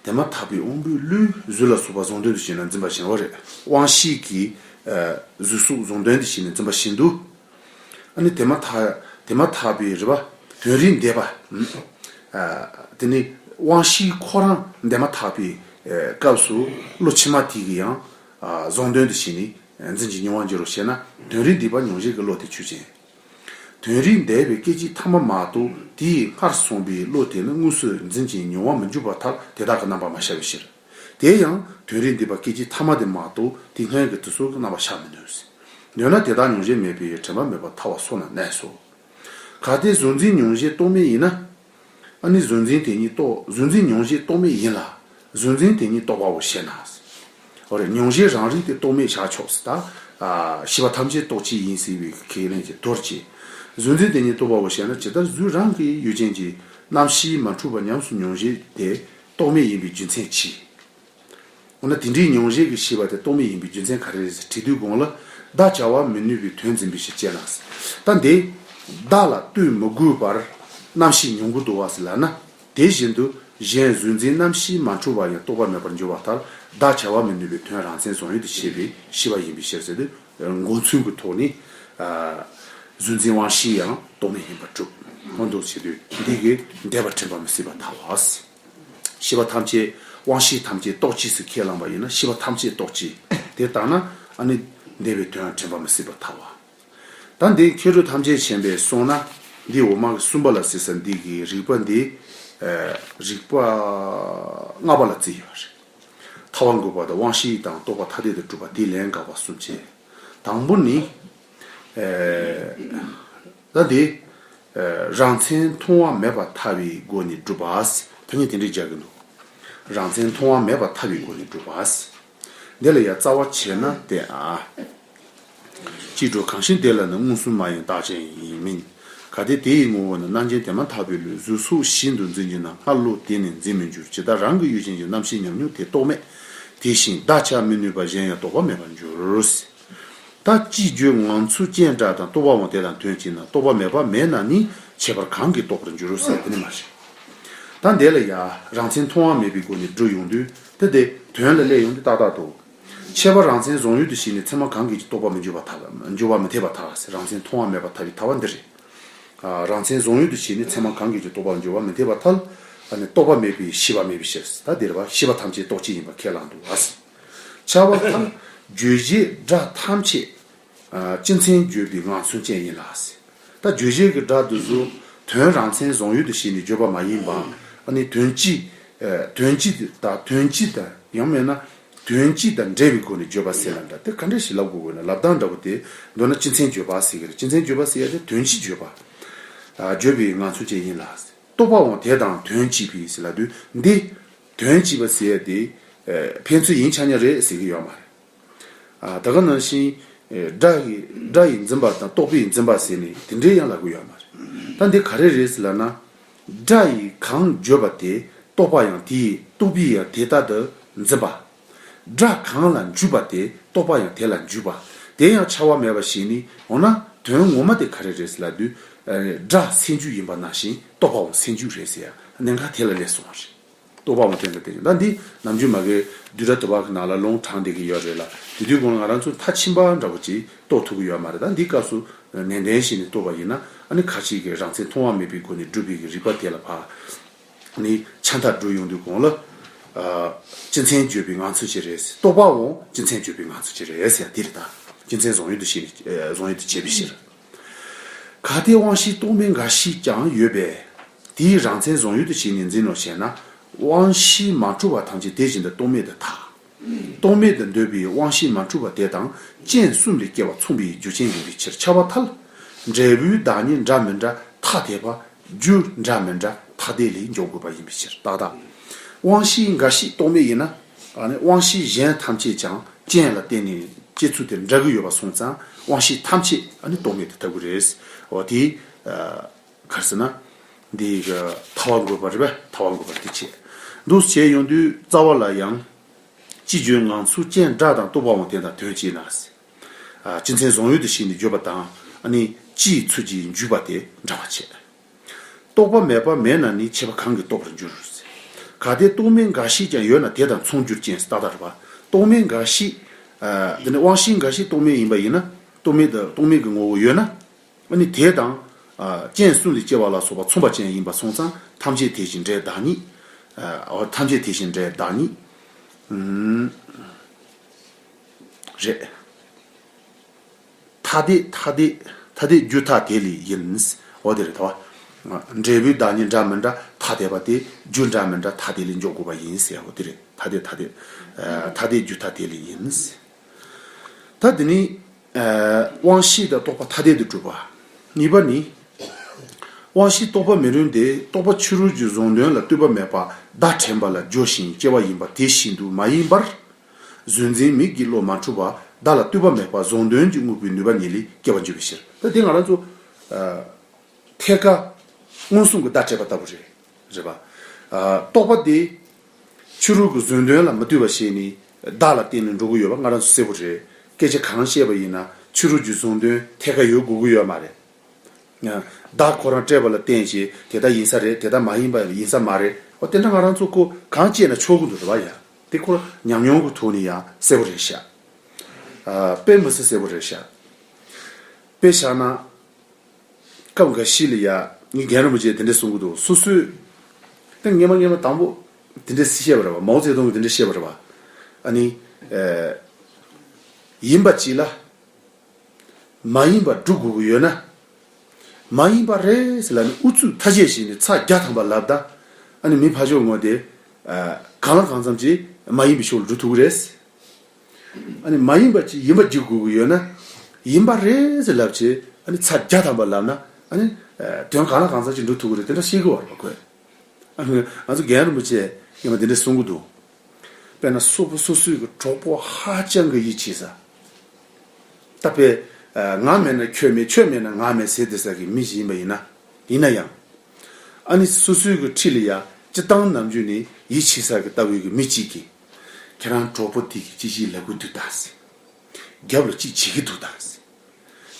དེ་མ་ཐག་པའི་དབང་པོའི་བློས་གཟུགས་ལ་སོགས་པ་གཟུང་དོན་དུ་བྱས་ནས་འཛིན་པ་བཞིན་པ་རེད། དབང་ཤེས་ཀྱིས་ཨ་གཟུགས་སོགས་གཟུང་དོན་དུ་བྱས་ནས་འཛིན་པ་བཞིན་དུ། ཨ་ནི་དེ་མ་ཐག་དེ་མ་ཐག་པའི་རེད་པ། དོན་རིག་འདས་པ། ཨ་དེ་ནི་དབང་ཤེས་ཁོ་རང་དེ་མ་ཐག་པའི་ཨ་སྐབས་སུ་བློ་ཕྱི་མ་དེ་གིས་ཡང་ཨ་གཟུང་དོན་དུ་བྱས་ནས་འཛིན་ཅིང་མྱོང་བར་འགྱུར་རོ་ཞེ་ན། དོན་རིག་འདས་པ་མྱོང་བྱེད་ཀྱི་བློ་དེ་ཆོས་ཅན། དོན་རིག་འདས་པའི་སྐད་ཅིག་ཐ་མ་མ་གཏོགས་དེའི་སྔར་སོང་པའི་བློ་དེ་ནི་དངོས་སུ་འཛིན་ཅིང་མྱོང་བར་མི་འགྱུར་བར་ཐལ། དེ་དག་གི་རྣམ་པ་མ་ཤར་བའི་ཕྱིར། དེ་ཡང་དོན་རིག་འདུས་པ་སྐད་ཅིག་ཐ་མ་དེ་མ་གཏོགས་དེ་སྔོན་གྱི་དུས་གསུམ་གྱི་རྣམ་པ་ཤར་མི་ནུས། འདོད་ན་དེ་དག་མྱོང་བྱེད་མེད་པའི་དྲན་པ་མེད་པར་ཐལ་བ་སོགས་ན་གནས་སོ། གལ་ཏེ་གཟུང་འཛིན་མྱོང་བྱེད་རྟོག་མེད་ཡིན་ན། ཨ་ནི་གཟུང་འཛིན་དེ་ཉིད་རྟོག་གཟུང་འཛིན་མྱོང་བྱེད་རྟོག་མེད་ཡིན་ལ། གཟུང་འཛིན་དེ་ཉིད་རྟོག་པའོ་ཞེ་ན། འོ་རེད། མྱོང་བྱེད་རང་རིག་དེ་རྟོག་མེད་བཞག་ཆོག་ཟེར་ད། ཤེས་པ་ཐམས་ཅད་རྟོག་བཅས་ཡིན་ཟེར་བའི་ཁས་ལེན་གྱི་དོར་བཅས། གཟུང་འཛིན་དེ་ཉིད་རྟོག་པའོ་ཞེ་ན། ཇི་ལྟར་གཟུགས་རང་གི་ཡུལ་ཅན་གྱི་རྣམ་ཤེས་མ་འཁྲུལ་བ་ཉམས་སུ་མྱོང་བྱེད་དེ་རྟོག་མེད་ཡིན་པའི་རྒྱུ་མཚན་གྱིས། འོ་ན་དེ་འདྲའི་མྱོང་བྱེད་ཀྱི་ཤེས་པ་དེ་རྟོག་མེད་ཡིན་པའི་རྒྱུ་མཚན་ག་རེ་རེད་ཟེར་དྲི་དུས་གོང་ལ། བརྡ་བྱ་བ་མི་ནུས་པའི་དོན་འཛིན་པའི་ཕྱིར་ཅེ་ན། ད་འདི་བརྡ་ལ་ལྟོས་མི་དགོས་པར་རྣམ་ཤེས་མྱོང་གི་འདུག་བ་ཟེར་ལབ་ན། དེ་བཞིན་དུ་གཞན་གཟུང་འཛིན་རྣམ་ཤེས་མ་འཁྲུལ་བ་ཡང་རྟོག་པ་མེད་པར་འགྱུར་བ་ལྟར། བརྡ་བྱ་བ་མི་ནུས་པའི་དོན་རང་མཚན་བཟུང་ཡུལ་དུ་བྱེད་པའི་ཤེས་པ་ཡིན་པའི་ཕྱིར་ཟེར་དུས། མགོ་མཚུངས་ཀྱི་ཐོག་ནས་གཟུང་འཛིན་དབང་ཤེས་ཡང་རྟོག་མེད་ཡིན་པར་གྲུབ། འོ་འདུག་བྱེད་དུས་འདི་གིས་འདས་པ་དྲན་པ་མི་སྲིད་པར་ཐལ་བ། ཤེས་པ་ཐམས་ཅད་དབང་ཤེས་ཐམས་ཅད་རྟོག་བཅས་སུ་ཁས་བླངས་པ་ཡིན་ན། ཤེས་པ་ཐམས་ཅད་རྟོག་བཅས་དེ་ལྟར་ན། ཨ་ནི་འདས་པའི་དོན་དྲན་པ་མི་སྲིད་པར་ཐལ་བ། ད་འདི་མཁས་གྲུབ་ཐམས་ཅད་མཁྱེན་པས་གསུངས་ན། འདི་འོག་མ་གི་གསུམ་པ་ལ་ཟེར་ས་འདི་གི་རིགས་པ་འདི། ཨ་རིགས་པ་ལྔ་པ་ལ་བརྩིས་ཡོད་རེད། ཐལ་བ་འགོག་པ་དང་དབང་ཤེས་དང་རྟོག་པ་ཐ་དད་དུ་གྲུབ་པ་དེ་ལན་དགག་པ་གསུམ་བྱས། དང་པོ་ནི། ཨ་ད་འདི། ཨ་རང་མཚན་མཐོང་བ་མེད་པར་ཐལ་བའི་སྒོ་ནས་སྒྲུབ་པ། ཐ་སྙད་དེ་འདྲས་སྦྱར་གྱི་འདུག་རང་མཚན་མཐོང་བ་མེད་པར་ཐལ་བའི་སྒོ་ནས་སྒྲུབ་པ། འདི་ལ་ཡང་རྩ་བ་བྱས་ན་སྟེ། ཨ་ཅི་འགྲོ་གང་ཞིག་དེ་ལ་ནི་མངོན་སུམ་མ་ཡིན་རྟག་ཅན་ཡིན་མིན། གལ་ཏེ་དེ་ཡི་ངོ་བོ་ནི་རྣམ་མཁྱེན་དེ་མ་ཐག་པའི་ལུས། གཟུགས་སོགས་བཞིན་དུ་འཛིན་གྱུར་ན། སྔར་བློ་དེ་ནི་འཛིན་མི་འགྱུར། ཇི་ལྟར་རང་གི་ཡུལ་ཅན་གྱི་རྣམ་ཤེས་ཉམས་མྱོང་དེ་རྟོག་མེད་དེ་བཞིན། བརྡ་བྱ་མི་ནུས་པ་གཞན་ཡང་རྟོག་པ་མེད་པར་འགྱུར། ད་ཅིའི་རྒྱུ་ངང་ཚུལ་ཅན་སྒྲ་དང་། རྟོག་པའང་དེ་དང་དོན་གཅིག་ན། རྟོག་པ་མེད་པ་མེད་ན་ནི། ཁྱད་པར་གང་གིས་རྟོགས་པར་འགྱུར་རོ་ཟེར་དེ་ནི་མ་རེད། ད་འདི་ལ་ཡང་རང་མཚན་མཐོང་བ་མེད་པའི་སྒོ་ནས་སྒྲུབ་ཡོང་དུས། དེ་དེ་དོན་ལ་སླེབས་ཡོང་དུས་ཏག་ཏག་ཏུ། ཁྱད་པར་རང་མཚན་བཟུང་ཡུལ་དུ་བྱས་ནས་ཚད་མ་གང་གིས་ཀྱང་རྟོགས་པ་མི་འགྱུར་བར་ཐལ། འགྱུར་བ་མི་འཐད་པར་ཐལ་ཟེར། རང་མཚན་མཐོང་བ་མེད་པར་ཐལ་བའི་ཐལ་བ་འདི་རེད། ཨ་རང་མཚན་བཟུང་ཡུལ་དུ་བྱས་ནས་ཚད་མ་གང་གིས་ཀྱང་རྟོགས་པ་འགྱུར་བ་མི་འཐད་པར་ཐལ། ཨ་ནི་རྟོག་པ་མེད་པའི་ཤེས་པ་མེད་པའི་ཕྱིར། ད་འདིར་བ་ཤེས་པ་ཐམས་ཅད་རྟོག་བཅས་ཡིན་པ་ཁས་བླངས་འདུག་ཨ། ཁྱབ་པ་ལྟར་རྗོད་བྱེད་སྒྲ་ཐམས་ཅད་སྤྱི་མཚན་བརྗོད་པའི་ངང་ཚུལ་ཅན་ཡིན་ལ། ད་རྗོད་བྱེད་ཀྱི་སྒྲ་འདི་ཚོ་དོན་རང་མཚན་བཟུང་ཡུལ་དུ་བྱས་ནས་བརྗོད་པ་མ་ཡིན་པ། ཨ་ནི་དོན་སྤྱི། དོན་སྤྱི་དང་དོན་སྤྱི་དང་ཡང་མིན་ན། དོན་སྤྱི་དང་འབྲེལ་བའི་སྒོ་ནས་བརྗོད་པ་ཟེར་ལ་འདྲ། དེ་ག་འདྲ་ཞིག་ལབ་དགོས་དགོས་ན། ལབ་སྟངས་འདྲ་པོ་དེ་མདོར་ན་སྤྱི་མཚན་བརྗོད་པ་ཟེར་གྱི་རེད། སྤྱི་མཚན་བརྗོད་པ་ཟེར་ཡ་དེ་དོན་སྤྱི་བརྗོད་པ། བརྗོད་པའི་ངང་ཚུལ་ཅན་ཡིན་ལ། རྟོག་པའང་དེ་དང་དོན་གཅིག་པའི་ཟེར་ལབ་དུས་འདི། དོན་གཅིག་པ་ཟེར་ཡ་དེ་ཕན་ཚུན་ཡིན་ཆ་ཉག་རེད་ཟེར་གྱི་ཡོད་མ་རེད། ཨ་ད་ག་ནང་བཞིན། ཨེ་སྒྲ་ཡི་སྒྲ་ཡིས་འཛིན་པ་དང་རྟོག་པས་འཛིན་པ་ཟེར་ནས་དེ་འདྲའི་ཡང་ལབ་གི་ཡོད་མ་རེད། ད་འདི་ག་རེ་རེད་ཟེར་ལབ་ན། སྒྲ་ཡིས་གང་བརྗོད་པ་དེ་རྟོག་པ་ཡང་དེ་ཡིས་རྟོག་པས་ཡང་དེ་ལྟར་དུ་འཛིན་པ། སྒྲ་གང་ལ་འཇུག་པ་དེ་རྟོག་པ་ཡང་དེ་ལ་འཇུག་པ། དེ་ཡང་འཆར་བ་མེད་པ་ཞིག་ནི། འོ་ན་དོན་ངོ་མ་དེ་ག་རེ་རེད་ཟེར་ལབ་དུས། ཨེ་སྒྲ་སེམས་རྒྱུད་ཡིན་པ་ནང་བཞིན་རྟོག་པའང་སེམས་རྒྱུད་རེད་ཟེར་ཡ་གནད་འགག་དེ་ལ་སླེབས་སོང་བ་རེད། རྟོག་པའང་དེ་ལ་བརྟེན་ཀྱང་། ད་འདི་ནམ་རྒྱུན་མ་གིར་བསྡུས་གྲྭ་དུ་བ་གི་ནང་ལ་ལུང་དྲངས་བསྡད་ཀྱི་ཡོད་རེད་ལ། དེ་དུས་གོང་ང་རང་ཚོ་མཐའ་ཕྱིན་པ་འདྲ་པོ་ཅིག་རྟོགས་ཐུབ་ཀྱི་ཡོད་མ་རེད། ད་འདི་སྐབས་སུ་ནན་ཏན་བྱས་ནས་རྟོགས་པ་ཡིན་ན། ཨ་ནི་ཁ་ཅིག་གིས་རང་མཚན་མཐོང་བ་མེད་པའི་སྒོ་ནས་སྒྲུབ་པའི་གི་རིགས་པ་དེ་ལ་ཕར་ནི་ཆ་མཐའ་སྒྲུབ་ཡོང་དུས་གོང་ལ། ཨ་སྤྱི་མཚན་བརྗོད་པའི་ངང་ཚུལ་ཅིག་རེད། རྟོག་པའང་སྤྱི་མཚན་བརྗོད་པའི་ངང་ཚུལ་ཅིག་རེད་ཟེར་ཡ་དེ་རེད། ད་སྤྱི་མཚན་བཟུང་ཡུལ་དུ་བྱས་ནས། ཨ་བཟུང་ཡུལ་དུ་བྱས་པའི་ཕྱིར། གལ་ཏེ་དབང་ཤེས་རྟོག་མེད་འགའ་ཞིག་ཀྱང་ཡོད་པས། དེའི་རང་མཚན་བཟུང་ཡུལ་དུ་བྱས་ནས་འཛིན་ནོ་ཞེ་ན། དབང་ཤེས་མ་འཁྲུལ་བ་ཐམས་ཅད་དེ་བཞིན་དུ་རྟོག་མེད་དུ་ཐལ། རྟོག་མེད་དུ་འདོད་པའི་དབང་ཤེས་མ་འཁྲུལ་བ་དེ་དང་རྐྱེན་གསུམ་ལས་སྐྱེ་བ་མཚུངས་པའི་རྒྱུ་ཅན་ཡིན་པའི་ཕྱིར། ཁྱབ་པ་ཐལ། འབྲས་བུའི་བདག་ཉིད་འདྲ་མི་འདྲ་ཐ་དད་པ། རྒྱུ་འདྲ་མི་འདྲ་ཐ་དད་ལས་འཇོག་དགོས་པ་ཡིན་པའི་ཕྱིར། ཏག་ཏག། དབང་ཤེས་འགའ་ཞིག་རྟོག་མེད་ཡིན་ན། ཨ་ནི་དབང་ཤེས་གཞན་ཐམས་ཅད་ཀྱང་རྐྱེན་ལ་བརྟེན་ནས་སྐྱེ་ཚུལ་དེ་འདྲ་གི་ཡོད་པ་སོང་ཙང་། དབང་ཤེས་ཐམས་ཅད་ཨ་ནི་རྟོག་མེད་དུ་ཐལ་གི་རེད། འོ་དེ། ཨ་ག་རེ་ཟེར་ན། འདི་གི་ཐལ་བ་འགོག་པ་རེད་པས། ཐལ་བ་འགོག་པ་དེ་བྱས། འདུག་བྱས་ཡོང་དུས་རྩ་བ་ལ་ཡང་། ཅི་བརྗོད་ངང་ཚུལ་ཅན་སྒྲ་དང་། རྟོག་པའང་དེ་དང་དོན་གཅིག་ན། ཨ་སྤྱི་མཚན་བཟུང་ཡུལ་དུ་བྱས་ནས་བརྗོད་པ་དང་། ཨ་ནི་སྤྱིའི་ཚུལ་གྱིས་འཇུག་པ་དེ་འདྲ་བ་བྱས། རྟོག་པ་མེད་པ་མེད་ན་ནི། ཁྱད་པར་གང་གིས་རྟོགས་པར་འགྱུར། གལ་ཏེ་རྟོག་མེད་འགའ་ཞིག་ཀྱང་ཡོད་ན། དེ་དང་མཚུངས་གྱུར་ཅན། ཏག་ཏག་རེད་པ། རྟོག་མེད་འགའ་ཞིག་ཨ་དེ་ནི་དབང་ཤེས་འགའ་ཞིག་རྟོག་མེད་ཡིན་པ་ཡིན་ན། རྟོག་མེད་དུ་རྟོག་མེད་ཀྱི་ངོ་བོ་ཡོད་ན། ཨ་ནི་དེ་དང་ཨ་རྐྱེན་གསུམ་ལས་སྐྱེ་བ་ལ་སོགས་པ་མཚུངས་པ་ཅན་ཡིན་པ་སོང་ཙང་། ཐམས་ཅད་དེ་བཞིན་སྒྲའི་བདག་ཉིད། ཨ་འོ་ཐམས་ཅད་དེ་བཞིན་སྒྲའི་བདག་ཉིད། ཨུམ། རེད། ཐ་དད་ཐ་དད་ཐ་དད་རྒྱུ་ཐ་དད་ལས་ཡིན། འོ་དེ་རེད་དོ། འབྲས་བུའི་བདག་ཉིད་འདྲ་མི་འདྲ་ཐ་དད་པ་དེ་རྒྱུ་འདྲ་མི་འདྲ་ཐ་དད་ལ་འཇོག་དགོས་པ་ཡིན་ཟེར་བ་དེ་རེད། ཐ་དད་ཐ་དད། ཐ་དད་རྒྱུ་ཐ་དད་ལ་ཡིན། ད་དེ་ནི། དབང་ཤེས་དང་རྟོག་པ་ཐ་དད་དུ་གྲུབ་པ། གཉིས་པ་ནི། དབང་ཤེས་རྟོག་པ་མི་རུང་སྟེ་རྟོག་པ་ཕྱི་རོལ་གྱི་གཟུང་དོན་ལ་ལྟོས་པ་མེད་པར་བརྡ་དྲན་པ་ལ་སྦྱོར་ཞིང་སྐྱེ་བ་ཡིན་པ་དེ་བཞིན་དུ་མ་ཡིན་པར། གཟུང་འཛིན་མིག་གི་བློ་མ་འཁྲུལ་བར་བརྡ་ལ་ལྟོས་པ་མེད་པར་གཟུང་དོན་གྱི་དངོས་པོའི་ནུས་པ་ཉིད་ལས་སྐྱེ་བར་འགྱུར་བའི་ཕྱིར། ད་དེ་ང་རང་ཚོ། ཐད་ཀར་མངོན་སུམ་གྱི་བརྡ་སྤྲད་པ་ལྟ་བུ་རེད། རེད་པ། རྟོག་པ་དེ་ཕྱི་རོལ་གྱི་གཟུང་དོན་ལ་མི་ལྟོས་པ་བྱས་ནས་བརྡ་ལ་བརྟེན་ནས་འགྲོ་གི་ཡོད་པ་ང་རང་ཚོ་གསལ་པོ་རེད། སྐད་ཆ་གང་བཤད་པ་ཡིན་ན་ཕྱི་རོལ་གྱི་གཟུང་དོན་ཐད་ཀར་ཡོད་དགོས་ཀྱི་ཡོད་མ་རེད། བརྡ་ཁོ་རང་སྤྲད་པ་ལ་བརྟེན་བྱས་དེ་ལྟར་ཡིན་ས་རེད། དེ་ལྟར་མ་ཡིན་པ་ཡིན་ས་མ་རེད། འོ་དེ་འདྲ་ང་རང་ཚོ་ཁོ་གང་བྱས་ན་ཆོག་གི་འདུག་རེད་པ། ཡ་དེ་ཁོ་ཉམས་མྱོང་གི་ཐོག་ནས་ཡང་གསལ་པོ་རེད་ཤག་དཔེ་མི་སྲིད་གསལ་པོ་རེད་ཤག་དཔེ་བཞག་ན། སྐབས་འགའ་ཞིག་ལ་ཡ། ངས་རྒན་རིན་པོ་ཆེས་དེ་འདྲས་གསུང་གི་འདུག་སོ་སོས། ད་སྔས་མ་སྔས་མ་དང་པོ། དེ་འདྲས་བཤད་པ་རེད་པ། མའོ་ཙེ་ཏུང་གིས་དེ་འདྲས་བཤད་པ་རེད་པ། ཨ་ནི། ཨེ། ཡིན་པ་ཅིག་ལ། མ་ཡིན་པ་སྒྲུབ་དགོས་ཀྱི་ཡོད་ན། མ་ཡིན་པ་རེད་ཟེར་ལབ་ནས་ཨུ་ཚུགས་ཐ་ཆད་བྱས་ནས་ཚར་བརྒྱ་ཐམ་པ་ལབ་ད། ཨ་ནི་མི་ཕར་ཕྱོགས་ངོས་དེ། ཨ། གང་ལ་གང་འཚམ་ཅིག་མ་ཡིན་པའི་ཕྱོགས་ལ་འགྲོ་ཐུབ་ཀྱི་རེད། ཨ་ནི་མ་ཡིན་པ་ཅིག་ཡིན་པ་བརྗོད་དགོས་ཀྱི་ཡོད་ན། ཡིན་པ་རེད་ཟེར་ལབ་བྱས་ཨ་ནི་ཚར་བརྒྱ་ཐམ་པ་ལབ་ན་ཨ་ནི། དོན་གང་ལ་གང་འཚམ་ཅིག་འགྲོ་ཐུབ་ཀྱི་རེད། དེ་འདྲ་ཤེས་ཀྱི་ཡོད་རེད་པ་ཁོས། ཨ་ནི་ང་ཚོ་རྒན་རིན་པོ་ཆེས་ཡིན་པ་འདི་འདྲ་གསུང་གི་འདུག་དཔེར་ན་སོ་སོ་སོ་སོའི་གི་གྲོགས་པོ་ཧ་ཅང་གི་ཡིད་ཆེས་ས། ད་དཔེ། ང་མེད་ན་ཁྱོད་མེད། ཁྱོད་མེད་ན་ང་མེད་ཟེར་བསྡད་ས་གི་མི་ཞིག་ཡིན་པ་ཡིན་ན། ཡིན་ན་ཡང་། ཨ་ནི་སོ་སོའི་གི་འཁྲིས་ལ་ཡ་སྤྱིར་བཏང་ནམ་རྒྱུན་ནས་ཡིད་ཆེས་ས་གི་ལྟ་བུའི་གི་མི་གཅིག་གིས། ཁྱེད་རང་གྲོགས་པོ་དེ་གིས་ཅི་ཞིག་ལབ་གི་འདུག་ད་ཟེར། རྒྱབ་ལ་ཅིག་བྱེད་ཀྱི་འདུག་ད་ཟེར།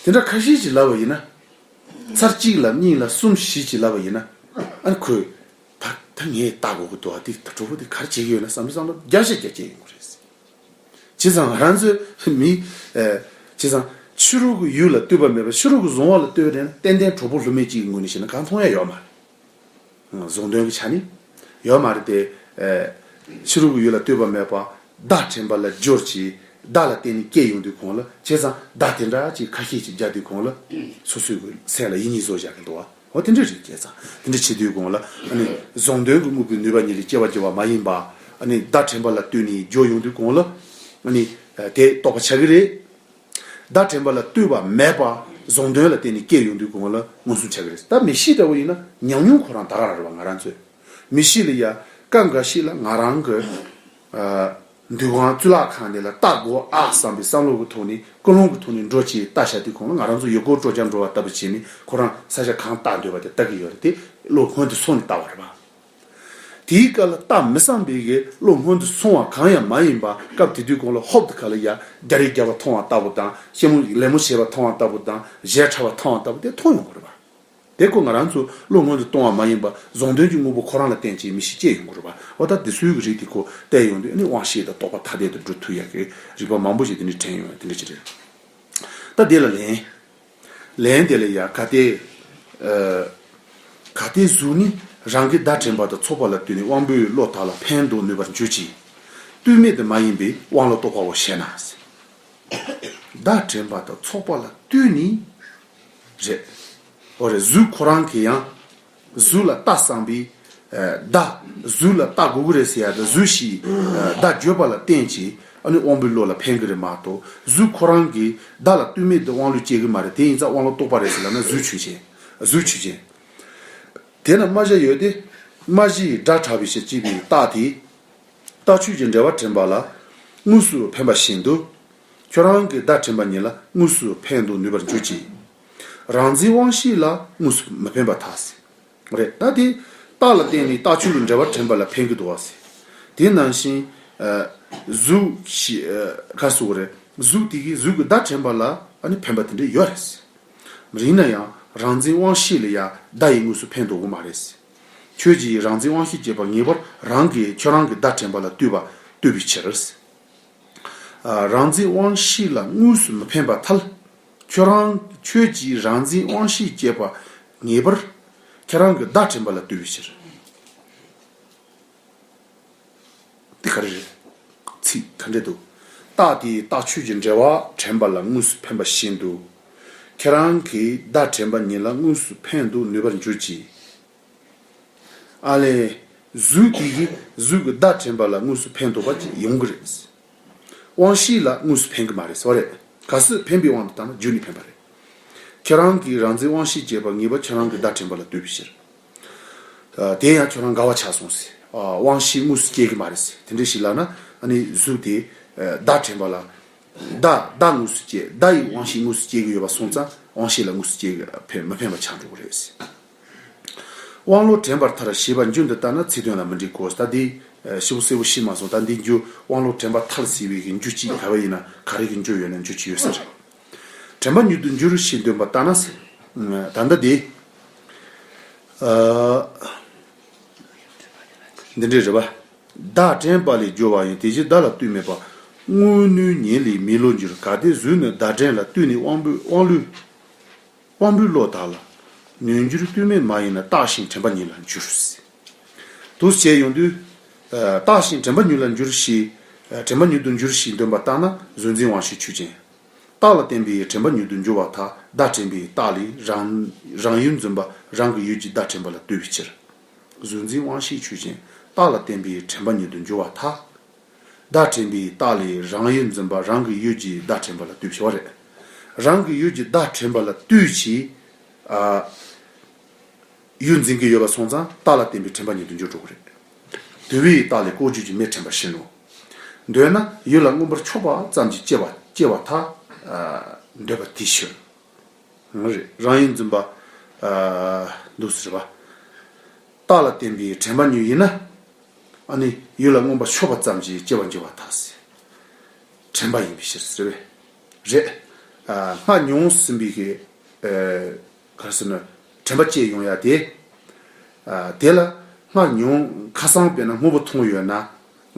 དེ་འདྲ་ཁ་ཤས་ཅིག་ལབ་པ་ཡིན་ན། ཚར་གཅིག་ལབ་གཉིས་ལབ་གསུམ་བཞི་ཅིག་ལབ་པ་ཡིན་ན། ཨ་ནི་ཁོས། ད་ད་ངས་ལྟ་དགོས་ཀྱི་འདུག་ཨ་དེ་ད་གྲོགས་པོ་དེ་ག་རེ་བྱེད་ཀྱི་ཡོད་ན་བསམ་བློ་བསམ་བློ་བརྒྱ་ཆ་བརྒྱ་སྐྱེ་ཡོང་གི་རེད། བྱས་ཙང་ང་རང་ཚོའི་མི། ཨེ། བྱས་ཙང་ཕྱི་རོལ་གྱི་ཡུལ་ལ་ལྟོས་པ་མེད་པར་ཕྱི་རོལ་གྱི་གཟུང་བ་ལ་ལྟོས་པ་དེ་ནི་ཏན་ཏན་གྲོགས་པོ་ལྷུ་མེད་ཅིག་གི་ངོས་ནས་བཤད་ན་གང་མཐོང་ཡ་ཡོད་མ་རེད། གཟུང་དོན་གྱི་ཆ་ནས་ཡོད་མ་རེད་དེ། ཨེ། ཕྱི་རོལ་གྱི་ཡུལ་ལ་ལྟོས་པ་མེད་པར་བརྡ་དྲན་པ་ལ་སྦྱོར་གྱིས་བརྡ་ལ་བརྟེན་ནས་སྐྱེ་ཡོང་དུས་གོང་ལ་བྱས་ཙང་བརྡ་དེ་འདྲ་ཅིག་ཁ་ཤས་ཅིག་རྒྱག་དུས་གོང་ལ་སོ་སོའི་གི་སེམས་ལ་ཡིད་གཉིས་བཟོ་བཞག་གི་འདུག་བ། འོ་དེ་འདྲ་རེད། བྱས་ཙང་དེ་འདྲ་བྱེད་དུས་གོང་ལ་ཨ་ནི་གཟུང་དོན་གྱི་དངོས་པོའི་ནུས་པ་ཉིད་ལས་སྐྱེ་བར་འགྱུར་བ་མ་ཡིན་པ། ཨ་ནི་བརྡ་དྲན་པ་ལ་ལྟོས་ནས་སྦྱོར་ཡོང་དུས་གོང་ལ་ཨ་ནི་དེ་རྟོགས་པ་ཆགས་ཀྱི་རེད། བརྡ་དྲན་པ་ལ་ལྟོས་པ་མེད་པ་གཟུང་དོན་ལ་བརྟེན་ནས་སྐྱེ་ཡོང་དུས་གོང་ལ་མངོན་སུམ་ཆགས་ཀྱི་རེད། ད་མིག་ཤེས་འདྲ་བོ་ཡིན་ན་ཉམས་མྱོང་ཁོ་རང་ད་ག་རང་རེད་བ། ང་རང་ཚོས་མིག་ཤེས་ལ་ཡ་སྐབས་འགའ་ཞིག་ལ་ང་རང་གི། ཨ། འདུ་ཁང་གཙུག་ལག་ཁང་དེ་ལ་ལྟ་དགོས་ཨ་བསམ་པའི་བསམ་བློ་གི་ཐོག་ནས་ཀུན་སློང་གི་ཐོག་ནས་འགྲོ་བྱས་ལྟ་བྱ་དུས་གོང་ལ་ང་རང་ཚོ་ཡུལ་སྐོར་སྤྲོ་འཆམ་འགྲོ་བ་ལྟ་བུ་བྱས་ནས་ཁོ་རང་ས་ཆ་གང་ལྟ་འདོད་པ་དེ་ལྟ་གི་ཡོད་རེད་དེ། བློ་སྔོན་དུ་སོང་ནས་ལྟ་བ་རེད་བ། དེའི་སྐབས་ལ་ལྟ་མི་བསམ་པའི་གི་བློ་སྔོན་དུ་སོང་བ་གང་ཡང་མ་ཡིན་པ་སྐབས་དེ་དུས་གོང་ལ་ཧོབ་ཏེ་ག་ལ་ཡ་རྒྱ་རེ་རྒྱབ་པ་མཐོང་བ་ལྟ་བུ་དང་། ཞལ་མོ་ལད་མོ་བྱས་པ་མཐོང་བ་ལྟ་བུ་དང་ཞལ་ཁྲ་བ་མཐོང་བ་ལྟ་བུ་དེ་མཐོང་ཡོང་གི་རེད་བ། དེ་ཁོ་ང་རང་ཚོ་བློ་སྔོན་དུ་གཏོང་བ་མ་ཡིན་པ་གཟུང་དོན་གྱི་དངོས་པོ་ཁོ་རང་ལ་བརྟེན་བྱས་མིག་ཤེས་སྐྱེ་ཡོང་གི་རེད་བ། འོ་ད་དེ་ཚོའི་གི་རིགས་དེ་ཁོ་བལྟས་ཡོང་དུས་ཨ་ནི་དབང་ཤེས་དང་རྟོག་པ་ཐ་དད་དུ་འགྲོ་ཐུབ་ཡག་གི་རིགས་པ་མང་པོ་ཞིག་དེ་འདྲ་དྲན་ཡོང་ཡ་དེ་འདྲ་ཅིག་རེད། ད་དེ་ལ་ལན། ལན་དེ་ལ་ཡ་གལ་ཏེ། ཨ། གལ་ཏེ་གཟུགས་ནི་རང་གི་བརྡ་དྲན་པ་དང་ཚོར་བ་ལ་ལྟོས་ནས་དབང་པོའི་བློ་དག་ལ་ཕན་འདོགས་ནུས་པར་འགྱུར་གྱི། ལྟོས་མེད་དུ་མ་ཡིན་པའི་དབང་བློ་རྟོག་པའོ་ཞེ་ན། བརྡ་དྲན་པ་དང་ཚོར་བ་ལ་ལྟོས་ནས། རེད། འོ་རེད། གཟུགས་ཁོ་རང་གིས་ཡང་། གཟུགས་ལ་བལྟ་བསམ་པའི། ཨ། བརྡ། གཟུགས་ལ་བལྟ་དགོས་ཀྱི་རེད་ཟེར་ཡ་དང་གཟུགས་ཤིག་ཨ། བརྡ་བརྗོད་པ་ལ་བརྟེན་ཅིང་ཨ་ནི་དབང་པོའི་བློ་ལ་ཕན་གྱི་རེད་མ་གཏོགས་གཟུགས་ཁོ་རང་གིས་བརྡ་ལ་ལྟོས་མེད་དུ་དབང་བློ་སྐྱེ་གི་མ་རེད། དེ་ཡིན་ཙང་དབང་བློ་རྟོག་པ་རེད་ཟེར་ལབ་ན་གཟུགས་ཆོས་ཅན། གཟུགས་ཆོས་ཅན། དེས་ན་རྨ་བྱ་ཡོད་དེ། རྨ་བྱའི་སྒྲ་གྲགས་པའི་ཕྱིར་ཅེས་པའི་རྟགས་དེས། རྟགས་ཆོས་ཀྱི་འབྲེལ་བ་དྲན་པ་ལ་དངོས་སུ་ཕན་པ་བཞིན་དུ། ཁྱོད་རང་གི་བརྡ་དྲན་པ་ཉིད་ལ་དངོས་སུ་ཕན་དུ་ནུས་པར་འགྱུར་གྱི། རང་འཛིན་དབང་ཤེས་ལ་དངོས་སུ་མི་ཕན་པར་ཐལ། རེད། ད་དེ་རྟགས་ལ་བརྟེན་ནས་རྟགས་ཆོས་ཀྱི་འབྲེལ་བ་དྲན་པ་ལ་ཕན་གྱི་འདུག་བ། དེ་ནང་བཞིན། ཨ། གཟུགས་ཤིག་ཨ། ག་རེ་ཟེར་དགོས་རེད། གཟུགས་དེ་གིས་གཟུགས་ཀྱི་བརྡ་དྲན་པ་ལ་ཨ་ནི་ཕན་པ་དེ་འདྲ་ཡོད་རེད། ཡིན་ན་ཡང་རང་འཛིན་དབང་ཤེས་ལ་ཡང་བརྡ་ཡིས་དངོས་སུ་ཕན་འདོགས་ཀྱི་མ་རེད། ཁྱོད་ཀྱིས་རང་འཛིན་དབང་ཤེས་སྐྱེས་པ་ངེས་པར་རང་གིས་ཁྱོད་རང་གི་བརྡ་དྲན་པ་ལ་ལྟོས་པ་ལྟོས་པའི་ཕྱིར། ཨ། རང་འཛིན་དབང་ཤེས་ལ་དངོས་སུ་མི་ཕན་པར་ཐལ། ཁྱོད་རང་། ཁྱོད་ཀྱིས་རང་འཛིན་དབང་ཤེས་སྐྱེས་པ་ངེས་པར་ཁྱེད་རང་གི་བརྡ་དྲན་པ་ལ་ལྟོས་པའི་ཕྱིར། འདི་ག་རེ་རེད། ཚིག་ག་འདྲས་འདུག་རྟགས་དེས་རྟགས་ཆོས་ཀྱི་འབྲེལ་བ་དྲན་པ་ལ་དངོས་སུ་ཕན་པ་བཞིན་དུ། ཁྱེད་རང་གི་བརྡ་དྲན་པ་ཉིད་ལ་དངོས་སུ་ཕན་དུ་ནུས་པར་འགྱུར་གྱི། ཨ་ལས། གཟུགས་དེ་གིས་གཟུགས་ཀྱི་བརྡ་དྲན་པ་ལ་དངོས་སུ་ཕན་ཐོགས་པ་ཅིག་ཡོང་གི་རེད། དབང་ཤེས་ལ་དངོས་སུ་ཕན་གྱི་མ་རེད་ཟེར་བ་རེད། གལ་སྲིད་ཕན་པའི་དབང་དུ་བཏང་ན་རྒྱུ་ནི་ཕན་པ་རེད། ཁྱེད་རང་གིས་རང་འཛིན་དབང་ཤེས་སྐྱེས་པ་ངེས་པར་ཁྱེད་རང་གི་བརྡ་དྲན་པ་ལ་ལྟོས་པའི་ཕྱིར། ཨ། དེ་ཡང་ཁྱོད་རང་འགལ་བ་ཆགས་སོང་ཟེར། ཨ། དབང་ཤེས་དངོས་སུ་སྐྱེ་གི་མ་རེད་ཟེར། དེ་འདྲ་ཞིག་ལབ་ན་ཨ་ནི་གཟུགས་དེ་ཨ་བརྡ་དྲན་པ་ལ། བརྡ་བརྡ་དངོས་སུ་སྐྱེ། བརྡ་ཡི་དབང་ཤེས་དངོས་སུ་སྐྱེ་གི་ཡོད་པ་སོང་ཙང་དབང་ཤེས་ལ་དངོས་སུ་སྐྱེ་གི་ཕན་མི་ཕན་པ་ཆགས་འགྲོ་གི་རེད་ཟེར། དབང་བློ་དྲན་པར་ཐལ་ཞེས་པ་རྒྱུན་དུ་བལྟས་ན་ཚིག་དོན་ལ་མི་འགྲིག་གོ། ད་འདི་ཞིབ་པོ་གསལ་པོ་ཤེས་མ་སོང་། ད་འདི་རྒྱུ་དབང་བློ་དྲན་པར་ཐལ་ཟེར་བའི་གི་རྒྱུ་གཅིག་ག་བ་ཡིན་ན་ག་རེ་གི་རྒྱུ་ཡོད་ན་རྒྱུ་གཅིག་ཡོད་ས་རེད། དྲན་པ་ཉིད་དུ་འགྱུར་ཞེས་འདོན་པ་ལྟར་ན། ད་ལྟ་དེ། ཨ། འདི་འདྲའི་རེད་པ། བརྡ་དྲན་པ་ལས་སྦྱོར་བ་ཡིན། དེ་བཞིན་བརྡ་ལ་ལྟོས་མེད་པ། དངོས་ནུས་ཉིད་ལས་མེད་བློར་འགྱུར། གལ་ཏེ་གཟུགས་ནི་བརྡ་དྲན་ལ་ལྟོས་ནས་དབང་པོའི་དབང་བློའི། དབང་པོའི་བློ་དག་ལ་ནུས་འགྱུར་ལྟོས་མེད་མ་ཡིན་ན་བརྟགས་ཤིང་དྲན་པ་ཉིད་ལ་འགྱུར། འདུག་སེ་བྱས་ཡོང་དུས། ཨ། བརྟགས་ཤིང་དྲན་པ་ཉིད་ལ་འགྱུར་ཞེས། ཨ། དྲན་པ་ཉིད་དུ་འགྱུར་ཞེས་འདོན་པ་ལྟར་ན་གཟུགས་འཛིན་དབང་ཤེས་ཆོས་ཅན། རྟགས་ལ་བརྟེན་པའི་དྲན་པ་ཉིད་དུ་འགྱུར་བར་ཐལ། བརྡ་དྲན་པའི་རྟགས་ལས་རང་རང་ཡུལ་འཛིན་པ་རང་གི་ཡུལ་གྱི་བརྡ་དྲན་པ་ལ་ལྟོས་པའི་ཕྱིར། གཟུགས་འཛིན་དབང་ཤེས་ཆོས་ཅན། རྟགས་ལ་བརྟེན་པའི་དྲན་པ་ཉིད་དུ་འགྱུར་བར་ཐལ། བརྡ་དྲན་པའི་རྟགས་ལས་རང་ཡུལ་འཛིན་པ་རང་གི་ཡུལ་གྱི་བརྡ་དྲན་པ་ལ་ལྟོས་པའི་ཕྱིར་བ་རེད། རང་གི་ཡུལ་གྱི་བརྡ་དྲན་པ་ལ་ལྟོས་ཀྱིས། ཨ། ཡུལ་འཛིན་གྱི་ཡོད་པ་སོང་ཙང་རྟགས་ལ་བརྟེན་པའི་དྲན་པ་ཉིད་དུ་འགྱུར་འགྲོ་གི་རེད། དུ་བའི་རྟགས་ལས་ལྐོག་གྱུར་གྱི་མེ་དྲན་པ་བཞིན་ནོ། འདོད་ན་ཡུལ་ལ་མངོན་པར་ཕྱོགས་པ་ཙམ་གྱིས་སྐྱེ་བ་སྐྱེ་བར་ཐལ། ཨ། འདོད་པ་དེའི་ཕྱིར། རེད། རང་ཡུལ་འཛིན་པ། ཨ། འདུག་ཟེར་བ། རྟགས་ལ་བརྟེན་པའི་དྲན་པ་ཉིད་ཡིན་ན། ཨ་ནི་ཡུལ་ལ་མངོན་པར་ཕྱོགས་པ་ཙམ་གྱིས་སྐྱེ་བར་འགྱུར་བར་ཐལ་ཟེར། དྲན་པ་ཡིན་པའི་ཕྱིར་ཟེར་བས། རེད། ཨ། སྔར་མྱོང་ཟིན་པའི་གི། ཨ། ག་རེ་ཟེར་ན། དྲན་པ་སྐྱེ་ཡོང་ཡ་དེ། ཨ། དེ་ལ་སྔར་མྱོང་ཁ་སང་དཔེར་ན་སྔོན་པོ་མཐོང་ཡོད་ན། ཨ་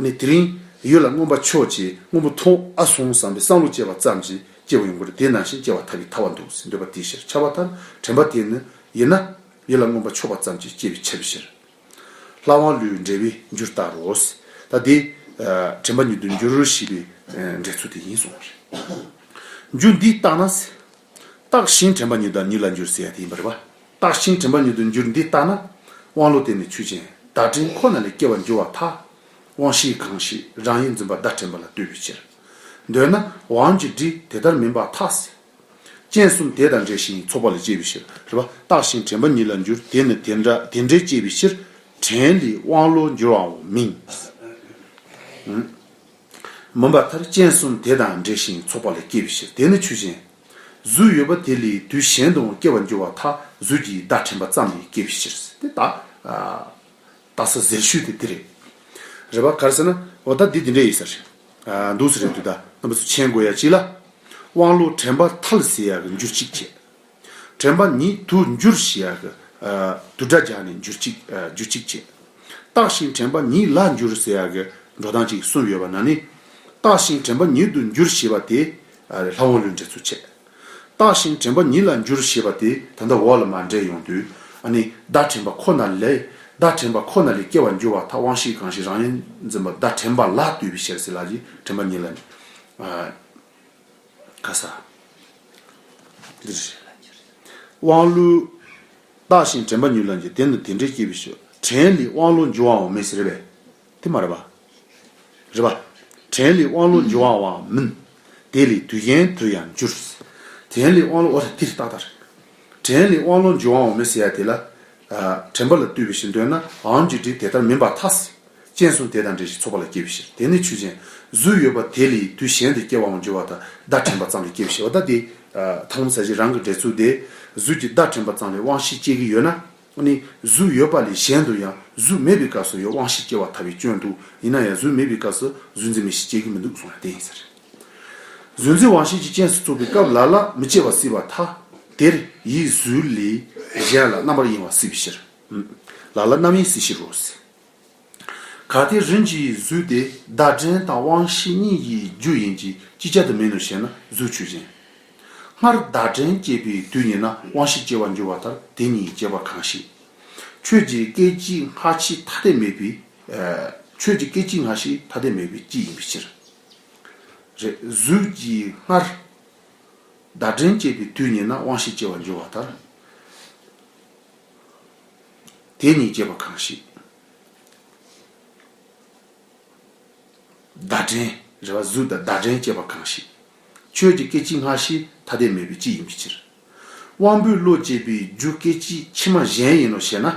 ནི་དེ་རིང་ཡུལ་ལ་མངོན་པར་ཕྱོགས་ཀྱིས་སྔོན་པོ་མཐོང་ཨ་སོང་བསམ་པའི་བསམ་བློ་སྐྱེ་བ་ཙམ་གྱིས་སྐྱེ་བ་ཡོང་གི་རེད། དེ་ནང་བཞིན་སྐྱེ་བར་ཐལ་བའི་ཐལ་བ་འདུག་ཟེར་འདོད་པ་དེའི་ཕྱིར། ཁྱབ་པར་ཐལ། དྲན་པ་དེ་ནི་ཡིན་ན་ཡུལ་ལ་མངོན་པར་ཕྱོགས་པ་ཙམ་གྱིས་སྐྱེ་བའི་ཁྱབ་པའི་ཕྱིར། ལྷ་དབང་བློའི་འགྲེལ་པས་འགྱུར་ལྟར་རོ། ད་དེ། ཨ། དྲན་པ་ཉིད་དུ་འགྱུར་ཞེས་པའི་འགྲེལ་ཚུལ་དེ་ཡིན་གསུངས་པ་རེད། རྒྱུ་འདི་ལྟར་ན། བརྟགས་ཤིང་དྲན་པ་ཉིད་དུ་ཉིད་ལ་འགྱུར་ཟེར་ཡ་དེ་ཡིན་པ་རེད་པ། བརྟགས་ཤིང་དྲན་པ་ཉིད་དུ་འགྱུར་འདི་ལྟར་ན། དབང་བློ་དེ་ནི་ཆོས་ཅན། བརྡ་དྲན་ཁོ་ན་ལས་སྐྱེ་བར་འགྱུར་བར་ཐལ། དབང་ཤེས་གང་ཞིག་རང་ཡུལ་འཛིན་པ་བརྡ་དྲན་པ་ལ་ལྟོས་པའི་ཕྱིར། འདོད་ན་དབང་གྱུར་དྲི་དེ་ལྟར་མིན་པར་ཐལ་ཟེར། རྐྱེན་གསུམ་དེ་དང་འབྲེལ་ཞིང་ཚོགས་པ་ལས་སྐྱེ་བའི་ཕྱིར། རེད་པ། བརྟགས་ཤིང་དྲན་པ་ཉིད་ལ་འགྱུར། དེ་ནི་དེ་འདྲ་དེ་འདྲའི་སྐྱེ་བའི་ཕྱིར། དྲན་ལས་དབང་བློ་འགྱུར་བའང་མིན། མིན་པར་ཐལ། རྐྱེན་གསུམ་དེ་དང་འབྲེལ་ཞིང་ཚོགས་པ་ལས་སྐྱེ་བའི་ཕྱིར། དེ་ནི་ཆོས་ཅན། གཟུགས་ཡོད་པ་དེ་ལས་དུས་གཞན་དུའང་སྐྱེ་བར་འགྱུར་བར་ཐལ། གཟུགས་ཀྱི་བརྡ་དྲན་པ་ཙམ་ལས་སྐྱེ་བའི་ཕྱིར། དེ་ལྟ། ཨ། ལྟ་ས་ཟེར་ཤོས་དེ་དེ་རེད། རེད་པ། ག་རེ་ཟེར་ན། འོ་ད་འདི་འདི་འདྲ་ཡིན་ས་རེད། ཨ། འདུག་ས་རེད་འདུག་ད་རྣམ་པ་ཚོ་མཁྱེན་དགོས་ཡ་གཅིག་ལ། དབང་བློ་དྲན་པར་ཐལ་ཟེར་ཡ་གི་འགྱུར་གཅིག་བྱས། དྲན་པ་ཉིད་དུ་འགྱུར་ཞེས་ཡ་གི། ཨ། བསྡུ་སྒྲ་སྦྱར་ནས་འགྱུར་གཅིག་ཨ། འགྱུར་གཅིག་བྱས། བརྟགས་ཤིང་དྲན་པ་ཉིད་ལ་འགྱུར་ཟེར་ཡ་གི་འགྲོ་སྟངས་གཅིག་གསུམ་ཡོད་པ་ན་ནི། བརྟགས་ཤིང་དྲན་པ་ཉིད་དུ་འགྱུར་ཞེས་པ་དེ། ཨ། ལྷ་དབང་བློའི་འགྲེལ་ཚུལ་བྱས། བརྟགས་ཤིང་དྲན་པ་ཉིད་ལ་འགྱུར་ཞེས་པ་དེ་ད་ལྟ་འོག་ལ་མར་འགྲེལ་ཡོང་དུས། ཨ་ནི་བརྡ་དྲན་པ་ཁོ་ན་ལས། བརྡ་དྲན་པ་ཁོ་ན་ལས་སྐྱེ་བར་འགྱུར་བར་ཐལ། དབང་ཤེས་གང་ཞིག་རང་ཡུལ་འཛིན་པ་བརྡ་དྲན་པ་ལ་ལྟོས་པའི་ཕྱིར་ཟེར་ལ་གི་དྲན་པ་ཉིད་ལ་ནི། ཨ། ག་ས། འདིར། དབང་བློ། བརྟགས་ཤིང་དྲན་པ་ཉིད་ལ་འགྱུར། དེ་ནི་དེ་འདྲའི་སྐྱེ་བའི་ཕྱིར། དྲན་ལས་དབང་བློ་འགྱུར་བའང་མིན་ཟེར་བས། དེ་མ་རེད་པ། རེད་པ། དྲན་ལས་དབང་བློ་འགྱུར་བའང་མིན། དེ་ལས་དུས་གཞན་དུ་ཡང་འགྱུར། དྲན་ལས་དབང་བློ། འོ་ད་དེ་རེད་ཏག་ཏག་རེད། དྲན་ལས་དབང་བློ་འགྱུར་བའང་མིན་ཟེར་ཡ་དེ་ལ། ཨ། དྲན་པ་ལ་ལྟོས་པའི་ཕྱིར། འདོད་ན་དབང་གྱུར་དྲི་དེ་ལྟར་མིན་པར་ཐལ་ཟེར། རྐྱེན་གསུམ་དེ་དང་འབྲེལ་ཞིང་ཚོགས་པ་ལས་སྐྱེ་བའི་ཕྱིར། དེ་ནི་ཆོས་ཅན། གཟུགས་ཡོད་པ་དེ་ལས་དུས་གཞན་དུ་སྐྱེ་བའང་འགྱུར་བ་དང་བརྡ་དྲན་པ་ཙམ་ལས་སྐྱེ་བའི་ཕྱིར། འོ་ད་དེ། ཨ། ཐང་ས་གཞི་རང་གི་འགྲེལ་ཚུལ་དེ། གཟུགས་ཀྱི་བརྡ་དྲན་པ་ཙམ་ལས་དབང་ཤེས་སྐྱེ་གི་ཡོད་ན། ཨ་ནི་གཟུགས་ཡོད་པ་ལས་གཞན་དུ་ཡང་གཟུགས་མེད་པའི་སྐབས་སུ་ཡང་དབང་ཤེས་སྐྱེ་བར་ཐལ་བའི་སྐྱོན་འདུག་ཡིན་ན་ཡང་གཟུགས་མེད་པའི་སྐབས་སུ་གཟུགས་འཛིན་མིག་ཤེས་སྐྱེ་གི་མི་འདུག་གསུངས་ཡ་དེ་ཡིན་ས་རེད། གཟུགས་འཛིན་དབང་ཤེས་ཀྱི་རྐྱེན་སུ་ཚུགས་པའི་སྐབས་ལ་ལ་མི་སྐྱེ་བ་སྲིད་པར་ཐལ། དེར་ཡིད་གཟུགས་ལས་གཞན་ལ་རྣམ་པར་གཡེང་བ་སྲིད་པའི་ཕྱིར། ལ་ལ་རྣམ་གཡེང་སྲིད་ཕྱིར་རོ་ཟེར། གལ་ཏེ་རིམ་གྱིས་གཟུགས་དེ་བརྡ་དྲན་དང་དབང་ཤེས་གཉིས་ཀྱི་རྒྱུ་ཡིན་གྱི་ཅིག་ཅར་དུ་མིན་ནོ་ཞེ་ན་གཟུགས་ཆོས་ཅན། སྔར་བརྡ་དྲན་སྐྱེས་པའི་དུས་ཉིད་ན་དབང་ཤེས་སྐྱེ་བར་འགྱུར་བ་ལྟར་དེ་གཉིས་སྐྱེ་བ་གང་ཞིག་ཆོས་ཀྱི་སྐད་ཅིག་སྔ་ཕྱི་ཐ་དད་མེད་པའི། ཨ། ཆོས་ཀྱི་སྐད་ཅིག་སྔ་ཕྱི་ཐ་དད་མེད་པའི་སྤྱི་ཡིན་པའི་ཕྱིར། རེད། གཟུགས་ཀྱི་སྔར་བརྡ་དྲན་སྐྱེས་པའི་དུས་ཉིད་ན་དབང་ཤེས་སྐྱེ་བར་འགྱུར་བ་ལྟར། དེ་གཉིས་སྐྱེ་བ་གང་ཞིག་བརྡ་དྲན་རེད་བ། གཟུགས་དང་བརྡ་དྲན་སྐྱེས་པ་གང་ཞིག་ཆོས་ཀྱི་སྐད་ཅིག་སྔ་ཕྱི་ཐ་དད་མེད་པའི་གཅིག་ཡིན་པའི་ཕྱིར། དབང་པོའི་བློ་སྐྱེས་པའི་རྒྱུ་སྐད་ཅིག་ཕྱི་མ་གཞན་ཡིན་ནོ་ཞེ་ན།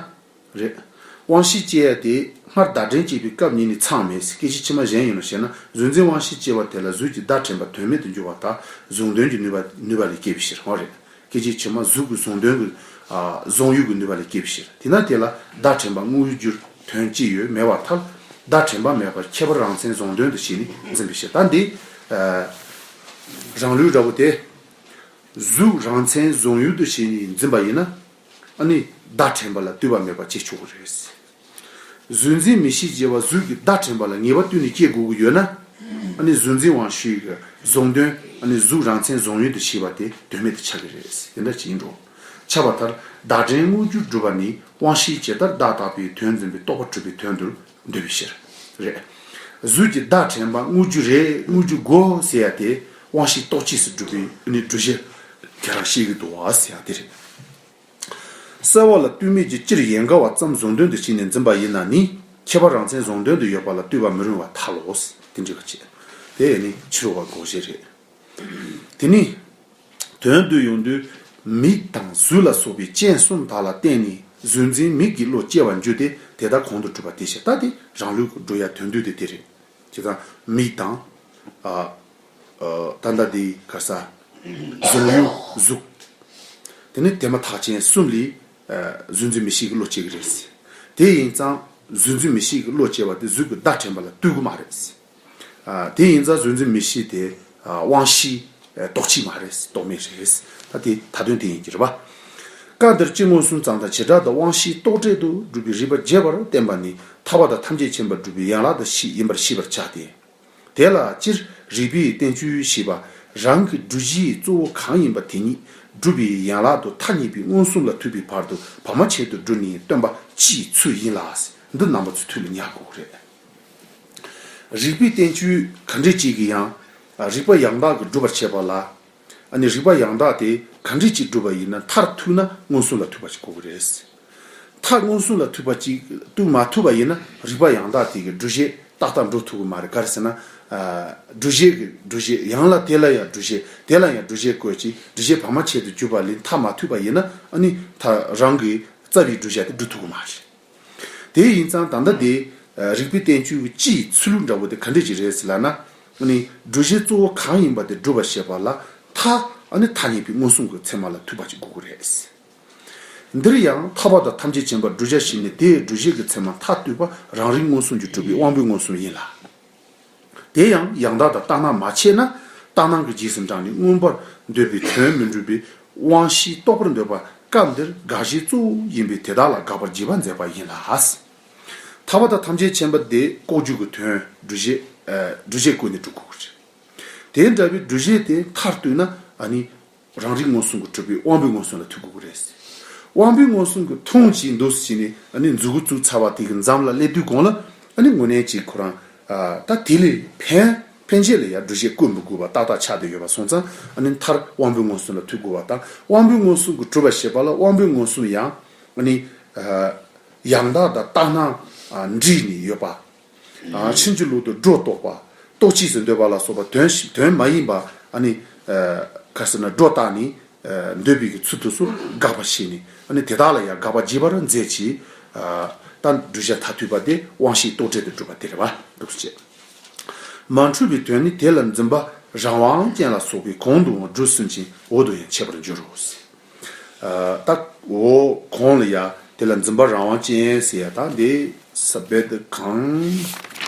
རེད། དབང་ཤེས་སྐྱེ་ཡ་དེ་སྔར་བརྡ་དྲན་སྐྱེས་པའི་སྐབས་ཉིད་ནས་ཚང་མེད། སྐད་ཅིག་ཕྱི་མ་གཞན་ཡིན་ནོ་ཞེ་ན། གཟུགས་འཛིན་དབང་ཤེས་སྐྱེ་བ་དེ་ལ་གཟུགས་ཀྱི་བརྡ་དྲན་པ་དོན་མེད་དུ་འགྱུར་བ་དང་། གཟུང་དོན་གྱི་ནུས་པ་ནུས་པ་ལས་སྐྱེས་པའི་ཕྱིར། འོ་རེད། སྐད་ཅིག་ཕྱི་མ་གཟུགས་ཀྱི་གཟུང་དོན་གྱི། ཨ། གཟུང་ཡུལ་གྱི་ནུས་པ་ལས་སྐྱེས་པའི་ཕྱིར། དེས་ན་དེ་ལ་བརྡ་དྲན་པ་དངོས་ཡུལ་གྱུར་དོན་ཅི་ཡོད་མེད་པར་ཐལ། བརྡ་དྲན་པ་མེད་པར་ཁྱད་པར་རང་མཚན་གཟུང་དོན་དུ་བྱས་ནས་འཛིན་པའི་ཕྱིར། ད་འདི། ཨ། རང་ལུགས་འདྲ་བོ་དེ། གཟུགས་རང་མཚན་གཟུང་ཡུལ་དུ་བྱས་ནས་འཛིན་པ་ཡིན་ན། ཨ་ནི་བརྡ་དྲན་པ་ལ་ལྟོས་པ་མེད་པ་སྐྱེ་ཆོག་གི་རེད། གཟུགས་འཛིན་མིག་ཤེས་སྐྱེ་བ་གཟུགས་ཀྱི་བརྡ་དྲན་པ་ལ་ངེས་པ་བསྟུན་ནས་སྐྱེ་དགོས་ཀྱི་ཡོད་ན། ཨ་ནི་གཟུགས་འཛིན་དབང་ཤེས་ཀྱི་གཟུང་དོན། ཨ་ནི་གཟུགས་རང་མཚན་གཟུང་ཡུལ་དུ་བྱས་པ་དེ་དོན་མེད་དུ་ཆགས་ཀྱི་རེད། དེ་འདྲ་ཅིག་ཡིན་འགྲོ། ཁྱབ་པ་ལྟར་བརྡ་དྲན་དངོས་རྒྱུར་སྒྲུབ་པ་ནི་དབང་ཤེས་ཇི་ལྟར་བརྡ་བཏགས་པའི་དོན་འཛིན་པའི་རྟོག་པ་གྲུབ་པའི་དོན་དུ་འདོད་པའི་ཕྱིར། རེད། གཟུགས་ཀྱི་བརྡ་དྲན་པ་དངོས་རྒྱུ་རེད། དངོས་རྒྱུ་དགོས་ཟེར་ཡ་དེ་དབང་ཤེས་རྟོག་བཅས་སུ་གྲུབ་པའི་ནི་སྒྲུབ་བྱེད་ཁྱེད་རང་ཤེས་ཀྱི་འདུག་བ་ཟེར་ཡ་དེ་རེད། གསལ་བ་ལ་ལྟོས་མེད་ཀྱི་སྤྱིར་ཡན་གར་བ་ཙམ་གཟུང་དོན་དུ་བྱས་ནས་འཛིན་པ་ཡིན་ན་ནི། ཁྱད་པར་རང་མཚན་གཟུང་དོན་དུ་ཡོད་པ་ལ་ལྟོས་པ་མི་རུང་བར་ཐལ་ལོ། དེ་འདྲ་བ་བྱས། དེ་ནི་ཕྱི་རོལ་པ་དགོས་ཤེས་རེད། དེ་ནི། དོན་བསྡུ་ཡོང་དུས། མིག་དང་གཟུགས་ལ་སོགས་པའི་རྐྱེན་གསུམ་དག་ལ་བརྟེན་ནས་གཟུགས་འཛིན་མིག་གི་བློ་སྐྱེ་བར་འགྱུར་ཏེ། དེ་ལྟར་གོང་དུ་གྲུབ་པ་དེ་བཞིན། ད་དེ་རང་ལུགས་ཀྱི་འགྲོ་ཡ་དོན་བསྡུ་དེ་དེ་རེད། བྱས་ཙང་མིག་དང་། ཨ། ཨ། ད་ལྟ་དེ་ག་ས། གཟུང་ཡུལ་གཟུགས། དེ་ནི་དེ་མ་ཐག་ཅན་གསུམ་ལས། ཨ། གཟུགས་འཛིན་མིག་ཤེས་ཀྱི་བློ་སྐྱེ་གི་རེད། དེ་ཡིན་ཙང་གཟུགས་འཛིན་མིག་ཤེས་ཀྱི་བློ་སྐྱེ་བ་དེ་གཟུགས་ཀྱི་བརྡ་དྲན་པ་ལ་ལྟོས་ཀྱི་མ་རེད། ཨ། དེ་ཡིན་ཙང་གཟུགས་འཛིན་མིག་ཤེས་དེ། ཨ། དབང་ཤེས། ཨ། རྟོག་བཅས་མ་རེད། རྟོག་མེད་རེད། ད་དེ་མཐའ་དོན་དེ་ཡིན་གྱི་རེད་པ། སྐབས་འདིར་སྤྱི་མངོན་སུམ་ཙམ་དང་བྱེ་བྲག་ཏུ་དབང་ཤེས་རྟོག་བྲལ་དུ་སྒྲུབ་པའི་རིགས་པ་རྒྱས་པར་བསྟན་པ་ནི་ཐར་པ་དང་ཐམས་ཅད་མཁྱེན་པར་སྒྲུབ་པའི་ཡན་ལག་ཏུ་ཤེས་ཡིན་པར་ཤེས་པར་བྱ་སྟེ། དེ་ལ་སྤྱིར་རིགས་པའི་བསྟན་བཅོས་ཞེས་པ་རང་གི་སྒྲུབ་བྱེད་གཙོ་བོ་གང་ཡིན་པ་དེ་ཉིད་སྒྲུབ་པའི་ཡན་ལག་ཏུ་མཐའ་གཉིས་པའི་མངོན་སུམ་ལ་ཐུག་པའི་བར་དུ་བར་མ་ཆད་དུ་བསྒྲུབས་ནས་སྟོན་པ་སྤྱིའི་ཚུལ་ཡིན་ལ། འདི་རྣམ་པ་ཚོས་ཐུགས་ལ་ཉར་དགོས་རེད། རིགས་པའི་བསྟན་བཅོས་ག་འདྲ་ཅིག་གིས་ཡང་རིགས་པ་ཡང་དག་གིས་སྒྲུབ་པར་བྱེད་པ་ལ། ཨ་ནི་རིགས་པ་ཡང་དག་དེ་ག་འདྲ་ཅིག་སྒྲུབ་པ་ཡིན་ན་མཐར་ཐུག་ན་མངོན་སུམ་ལ་ཐུག་པ་ཅིག་དགོས་ཀྱི་རེད། མཐར་མངོན་སུམ་ལ་ཐུག་པ་ཅིག་ཐུག་མ་ཐུབ་པ་ཡིན་ན་རིགས་པ་ཡང་དག་དེ་གི་སྒྲུབ་བྱེད་ཏག་ཏག་འགྲོ་ཐུབ་ཀྱི་མ་རེད། ག་རེ་ཟེར་ན། ཨ། སྒྲུབ་བྱེད་ཀྱི་སྒྲུབ་བྱེད་ཡང་ལ་དེ་ལ་ཡང་སྒྲུབ་བྱེད་དེ་ལ་ཡང་སྒྲུབ་བྱེད་བཀོད་ཅིག་སྒྲུབ་བྱེད་བར་མ་ཆད་དུ་གྱུར་པ་ལས་མཐར་མ་ཐུག་པ་ཡིན་ན། ཨ་ནི་མཐར་རང་གི་རྩ་བའི་བསྒྲུབ་བྱ་དེ་སྒྲུབ་ཐུབ་ཀྱི་མ་རེད། དེ་ཡིན་ཙང་ད་ལྟ་དེ་རིགས་པའི་བསྟན་བཅོས་ཀྱི་སྤྱིའི་ཚུལ་འདྲ་བོ་དེ་ག་འདྲ་ཅིག་རེད་ཟེར་ལབ་ན། ཨ་ནི་སྒྲུབ་བྱེད་གཙོ་བོ་གང་ཡིན་པ་དེ་སྒྲུབ་པར་བྱེད་པ་ལ་མཐའ། ཨ་ནི་མཐའ་གཉིས་པའི་མངོན་སུམ་གྱི་ཚད་མ་ལ་ཐུག་པ་ཅིག་དགོས་ཀྱི་རེད། འདིར་ཡང་ཐར་པ་དང་ཐམས་ཅད་མཁྱེན་པར་བསྒྲུབ་བྱ་ཞེས་ནས་དེའི་སྒྲུབ་བྱེད་ཀྱི་ཚད་མ་མཐར་ཐུག་པ་རང་རིག་མངོན་སུམ་གྱིས་གྲུབ་པའི་དབང་པོའི་མངོན་སུམ་ཡིན་ལ། དེ་ཡང་ཡང་དག་དང་ལྟར་སྣང་མ་ཕྱེ་ན་ལྟར་སྣང་གི་རྗེས་སུ་འབྲངས་ནས་མངོན་པར་འདོད་པའི་དོན་མི་འགྲུབ་པས། དབང་ཤེས་རྟོགས་པར་འདོད་པ་སྐབས་འདིར་དགག་བྱའི་གཙོ་བོ་ཡིན་པས་དེ་དག་ལ་དགག་པར་བྱེད་པ་མཛད་པ་ཡིན་ལ། ཐར་པ་དང་ཐམས་ཅད་མཁྱེན་པ་དེ་ལྐོག་གྱུར་གྱི་དོན་སྒྲུབ་བྱེད། ཨ། སྒྲུབ་བྱེད་བཀོད་ནས་སྒྲུབ་དགོས་ཀྱི་རེད། དེ་འདྲ་བའི་སྒྲུབ་བྱེད་དེ་མཐར་གཏུགས་ན་ཨ་ནི་རང་རིག་མངོན་སུམ་གྱིས་གྲུབ་པའི་དབང་པོའི་མངོན་སུམ་ལ་ཐུག་དགོས་ཀྱི་རེད། དབང་པོའི་མངོན་སུམ་གྱིས་ཐུག་བྱས་འདུག་ཟེར་ནས་ཨ་ནི་མཛུབ་གུ་བཙུགས་ཚར་བ་དེ་གི་མཚམས་ལ་སླེབས་དུས་གོང་ལ་ཨ་ནི་དངོས་གནས་ཅིག་ཁོ་རང་། ཨ། ད་དེ་ལས་ཕན་ཕན་ཆད་ལ་ཡང་སྒྲུབ་བྱེད་བཀོད་མི་དགོས་པ་ཏག་ཏག་ཆགས་བསྡད་ཡོད་པ་སོང་ཙང་ཨ་ནི་མཐར་དབང་པོའི་མངོན་སུམ་ལ་ཐུག་དགོས་པ་དང་། དབང་པོའི་མངོན་སུམ་གྱིས་གྲུབ་པར་བྱེད་པ་ལ་དབང་པོའི་མངོན་སུམ་ཡང་ཨ་ནི། ཨ། ཡང་དག་དང་ལྟར་སྣང་འདྲེས་ནས་ཡོད་པ། ཕྱིན་ཅི་ལོག་ཏུ་སྒྲོ་བཏགས་པ། རྟོག་བཅས་སུ་འདོད་པ་ལ་སོགས་པ་དོན་དོན་མ་ཡིན་པ་ཨ་ནི། ཨ། ག་རེ་ཟེར་ན་སྒྲོ་བཏགས་ནས། ཨ། འདོད་པའི་གི་ཚུལ་དུ་སོགས་དགག་པ་བྱས་ནས་ཨ་ནི་དེ་དག་ལ་ཡང་དགག་པ་རྒྱས་པར་མཛད་ཅིང་། ཨ། ད་སྒྲུབ་བྱ་མཐར་ཐུག་པ་དེ་དབང་ཤེས་རྟོག་བྲལ་དུ་གྲུབ་པ་དེ་རེད་པ། འདུག་ཅེས། མ་འཁྲུལ་བའི་དོན་ནི་དེ་ལ་འཛིན་པ་རང་དབང་ཅན་ལ་སོགས་པས་གོང་དུའང་སྒྲུབ་ཟིན་ཅིང་འོག་ཏུ་ཡང་འཆད་པར་འགྱུར་རོ། ཨ། ད་འོ་གོང་ལ་ཡ་དེ་ལ་འཛིན་པ་རང་དབང་ཅན་ཟེར་ཡ་ད་འདི་ས་བེད་གང་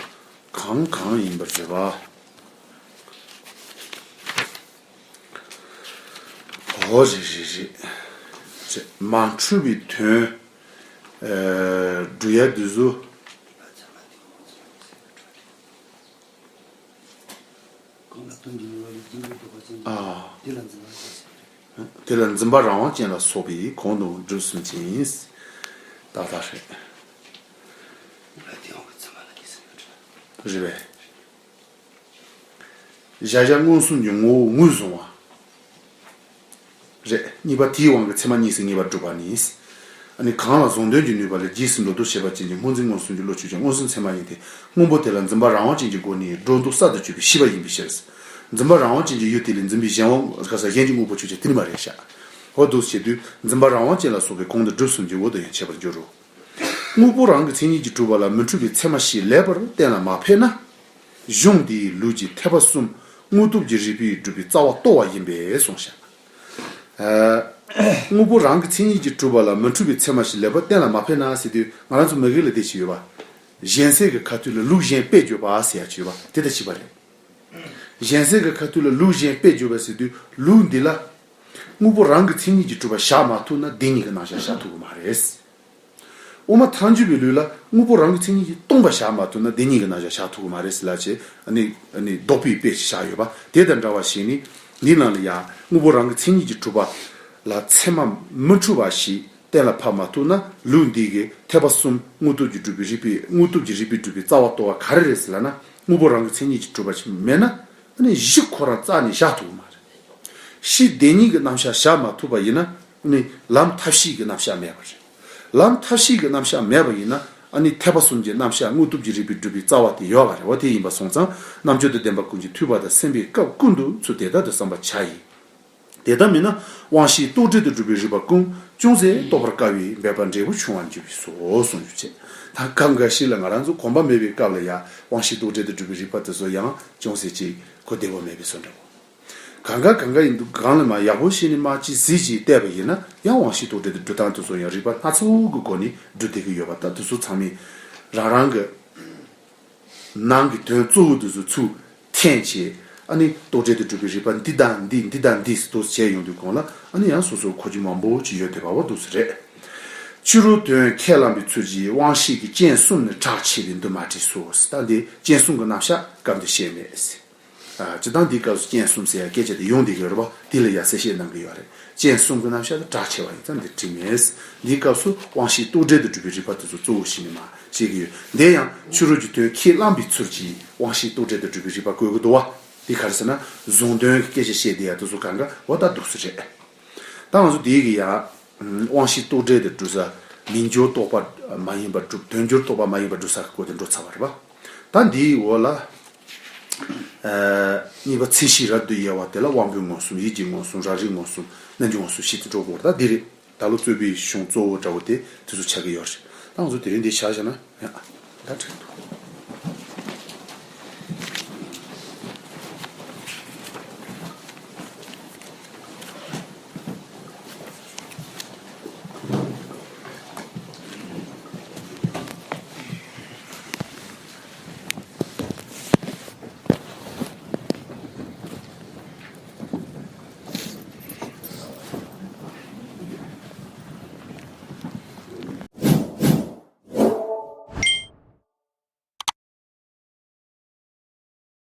གང་གང་ཡིན་པར་བྱེད་པ། འོ་རེད་རེད་རེད། མ་འཁྲུལ་བའི་དོན། ཨ། སྒྲུབ་ཡ་འདི་ཚོ། གང་ལ་དོན་གྱི་ནུས་པ་ཡོད་ཀྱང་འགྲུབ་པ་ཅན། ཨ། དེ་ལ་འཛིན་པ་རང་དབང་ཅན་ཟེར། དེ་ལ་འཛིན་པ་རང་དབང་ཅན་ལ་སོགས་པས་གོང་དུ་སྒྲུབ་ཟིན་ཅིང་། ཏག་ཏག་རེད། ལ་དེའི་དབང་གིས་ཚད་མ་ལ་གཉིས་སུ་མི་འགྲོ། རེད་པས། གཞལ་བྱ་མངོན་སུམ་གྱི་ངོ་བོ་ངོས་བཟུང་བ། རེད། གཉིས་པ་དེའི་དབང་གིས་ཚད་མ་གཉིས་སུ་ངེས་པར་སྒྲུབ་པ་ནི། ནི་གང་ལ་གཟུང་དོན་གྱི་ནུས་པ་ལས་རྗེས་སུ་འགྲོ་ལྡོག་བྱེད་པ་ཅན་གྱི་སྔོ་འཛིན་མངོན་སུམ་གྱི་བློ་ཆོས་ཅན། མངོན་སུམ་ཚད་མ་ཡིན་ཏེ། སྔོན་པོ་དེ་ལ་འཛིན་པ་རང་དབང་ཅན་གྱི་སྒོ་ནས་སྒྲོ་འདོགས་གསར་དུ་གཅོད་པའི་ཤེས་པ་ཡིན་པའི་ཕྱིར། འཛིན་པ་རང་དབང་ཅན་གྱི་ཡུལ་དེ་ལས་འཛིན་པའི་གཞན་དབང་ག་ས་གཞན་གྱི་དངོས་པོ་ཆོས་ཅན་དེ་ནི་མ་རེད་ཤག་འོ་འདུག་བྱེད་དུས་འཛིན་པ་རང་དབང་ཅན་ལ་སོགས་པའི་གོང་དུ་བསྒྲུབས་གསུམ་གྱི་འོག་ཏུ་ཡང་འཆད་པར་འགྱུར་རོ། དངོས་པོ་རང་གི་མཚན་ཉིད་ཀྱིས་གྲུབ་པ་ལ་མི་འཁྲུལ་བའི་ཚད་མ་ཞིག་ལེགས་པར་གཏན་ལ་མ་ཕེབས་ན། གཞུང་འདིའི་ལུགས་ཀྱི་ཐེག་པ་གསུམ་དངོས་སྟོབས་ཀྱི་རིགས་པས་སྒྲུབ་པའི་རྩ་བ་གཏོར་བ་ཡིན་པས་གསུངས་ཤག་ཨ། དངོས་པོ་རང་གི་མཚན་ཉིད་ཀྱིས་གྲུབ་པ་ལ་མི་འཁྲུལ་བའི་ཚད་མ་ཞིག་ལེགས་པར་གཏན་ལ་མ་ཕེབས་ན་ཟེར་དུས། ང་རང་ཚོ་མ་གི་ལ་དེ་ཞིག་ཡོད་པ། གཞན་སེལ་གྱི་ཁ་ཐུག་ལ་ལུགས་གཞན་དཔེ་བརྗོད་པ་ཟེར་ཡ་ཅིག་ཡོད་པ་དེ་དང་གཅིག་པ་རེད། གཞན་སེལ་གྱི་ཁ་ཐུག་ལ་ལུགས་གཞན་དཔེ་བརྗོད་པ་ཟེར་དུས་ལུགས་འདི་ལ། དངོས་པོ་རང་གི་མཚན་ཉིད་ཀྱིས་གྲུབ་པ་བཞག་མ་ཐུབ་ན་བདེན་གཉིས་ཀྱི་རྣམ་གཞག་བཞག་ཐུབ་ཀྱི་མ་རེད། དབུ་མ་ཐལ་འགྱུར་བའི་ལུགས་ལ་དངོས་པོ་རང་གི་མཚན་ཉིད་ཀྱིས་སྟོང་པ་བཞག་མ་ཐུབ་ན་བདེན་གཉིས་ཀྱི་རྣམ་གཞག་བཞག་ཐུབ་ཀྱི་མ་རེད་ཟེར་ལབ་བྱས། ཨ་ནི་ཨ་ནི་ལྡོག་པའི་དཔེ་ཞིག་བཞག་ཡོད་པ་དེ་དང་འདྲ་བ་ཞིག་ནི། འདི་ནང་ལ་ཡང་དངོས་པོ་རང་གི་མཚན་ཉིད་ཀྱིས་གྲུབ་པ་ལ་ཚད་མ་མི་འཁྲུལ་བ་ཞིག་གཏན་ལ་ཕབ་མ་ཐུབ་ན། ལུགས་འདི་གི་ཐེག་པ་གསུམ་དངོས་སྟོབས་ཀྱིས་སྒྲུབ་པའི་རིགས་པས་དངོས་སྟོབས་ཀྱི་རིགས་པས་སྒྲུབ་པའི་རྩ་བ་གཏོར་བ་ག་རེ་རེད་ཟེར་ལབ་ན། དངོས་པོ་རང་གི་མཚན་ཉིད་ཀྱིས་གྲུབ་པ་ཞིག་མེད་ན། ཨ་ནི་གཞི་ཁོ་རང་རྩ་ནས་བཞག་ཐུབ་ཀྱི་མ་རེད། གཞི་བདེན་གཉིས་ཀྱི་རྣམ་གཞག་བཞག་མ་ཐུབ་པ་ཡིན་ན། ཨ་ནི་ལམ་ཐབས་ཤེས་ཀྱི་རྣམ་གཞག་མེད་པ་རེད། ལམ་ཐབས་ཤེས་ཀྱི་རྣམ་གཞག་མེད་པ་ཡིན་ན། ཨ་ནི་ཐེག་པ་གསུམ་གྱི་རྣམ་གཞག་དངོས་སྟོབས་ཀྱི་རིགས་པས་སྒྲུབ་པའི་རྩ་བ་དེ་ཡོད་པ་རེད། འོ་དེ་ཡིན་པ་སོང་ཙང་རྣམ་དཔྱོད་དང་ལྡན་པ་ཀུན་གྱིས་ཐོས་པ་དང་གསན་པའི་སྐབས་ཀུན་ཏུ་ཚུལ་དེ་ལྟར་དུ་བསམ་པར་བྱ་ཡི། དེ་ལྟ་མིན་ན་དབང་ཤེས་རྟོག་བྲལ་དུ་སྒྲུབ་པའི་རིགས་པ་ཀུན་ཅུང་ཟད་རྟོགས་པར་དཀའ་བའི་འབད་པ་འབྲས་བུ་ཆུང་བར་འགྱུར་བས་སོ་གསུངས་ཡོད་ཅེས། ད་སྐབས་འགའ་ཞིག་ལ་ང་རང་ཚོ་གོམས་པ་མེད་པའི་སྐབས་ལ་ཡང་དབང་ཤེས་རྟོག་བྲལ་དུ་སྒྲུབ་པའི་རིགས་པ་དེ་ཚོ་ཡང་ཅུང་ཟད་ཅིག་གོ་བདེ་བོ་མེད་པའི་བཟོ་འདྲ་བོ། གང་ག་གང་ག་ཡིན་འདུག་གང་ལ་མ་ཡག་པོ་ཞིག་ནས་མ་ཅིག་གཟིགས་ཅིག་བལྟས་པ་ཡིན་ན་ཡང་དབང་ཤེས་རྟོག་བྲལ་དུ་སྒྲུབ་སྟངས་དེ་ཚོ་ཡང་རིགས་པ་སྣ་ཚོགས་ཀྱི་སྒོ་ནས་སྒྲུབ་བསྡད་ཀྱི་ཡོད་པ། ད་དེ་ཚོ་ཚང་མས་རང་རང་གི་ནང་གི་དོན་གཙོ་བོ་དེ་ཚོ་ཚུར་འཐེན་བྱས། ཨ་ནི་རྟོག་བྲལ་དུ་གྲུབ་པའི་རིགས་པ་འདི་དང་འདི་འདི་དང་འདི་ཟེར་དུ་བྱས་ཡོང་དུས་གོང་ལ། ཨ་ནི་ཡང་སོ་སོར་གོ་རྒྱུ་མང་པོ་ཅིག་ཡོད་བསྡད་པ་བ་འདུག་ས་རེད། ཕྱི་རོལ་དོན་ཁས་བླངས་པའི་ཚུལ་གྱིས་དབང་ཤེས་ཀྱི་རྐྱེན་གསུམ་ནི་གྲགས་ཆེ་བས་འདུ་མ་བྲིས་སོ། ད་འདི་རྐྱེན་གསུམ་གྱི་རྣམ་གཞག་སྐབས་འདིར་བཤད་མེད། ཨ། སྤྱིར་བཏང་འདིའི་སྐབས་སུ་རྐྱེན་གསུམ་ཟེར་ཡ་སྐད་ཆ་དེ་ཡོང་བསྡད་ཀྱི་ཡོད་རེད་པ། དེ་ལ་ཡ་གསལ་བཤད་གནང་གི་ཡོད་རེད། རྐྱེན་གསུམ་གྱི་རྣམ་གཞག་དེ་གྲགས་ཆེ་བ་ཡིན་ཙང་འདིར་བྲིས་མེད། འདིའི་སྐབས་སུ་དབང་ཤེས་རྟོག་བྲལ་དུ་གྲུབ་པའི་རིགས་པ་དེ་ཚོ་གཙོ་བོ་བྱས་ནས་མར་བཤད་ཀྱི་ཡོད། འདི་ཡང་ཕྱི་རོལ་གྱི་དོན་ཁས་བླངས་པའི་ཚུལ་གྱིས་དབང་ཤེས་རྟོག་བྲལ་དུ་གྲུབ་པའི་རིགས་པ་བཀོད་ཀྱི་འདུག་བ། འདི་ག་རེ་ཟེར་ན་གཟུང་དོན་གྱི་སྐད་ཆ་བཤད་བསྡད་ཡ་དེ་ཚོ་གང་ག་འོ་ད་འདུག་ས་རེད། ད་ང་ཚོ་འདི་གི་ཡ། དབང་ཤེས་རྟོག་བྲལ་དུ་གྲུབ་ས། མིང་སྦྱོར་རྟོག་པ་མ་ཡིན་པར་སྒྲུབ། དོན་སྦྱོར་རྟོག་པ་མ་ཡིན་པར་སྒྲུབ་ས་གི་སྐོར་དེ་འགྲོ་ཚར་བ་རེད་པ། ད་འདིའི་འོག་ལ། ཨ། གཉིས་པ་མཚན་གཞི་རབ་ཏུ་དབྱེ་བ་དེ་ལ་དབང་པོའི་མངོན་སུམ། ཡིད་ཀྱི་མངོན་སུམ། རང་རིག་མངོན་སུམ། རྣམ་འགྱུར་མངོན་སུམ་བཞི་དེ་འགྲོ་དགོས་རེད། ད་འདི་རེད། ད་ལོ་རྩོད་པའི་གཞུང་གཙོ་བོ་འདྲ་བོ་དེ་དེ་ཚོ་ཆགས་ཀྱི་ཡོད་རེད། ད་ང་ཚོ་དེ་རིང་འདི་བྱ་བཞག་ན་ཡང་ད་འགྲིག་འདུག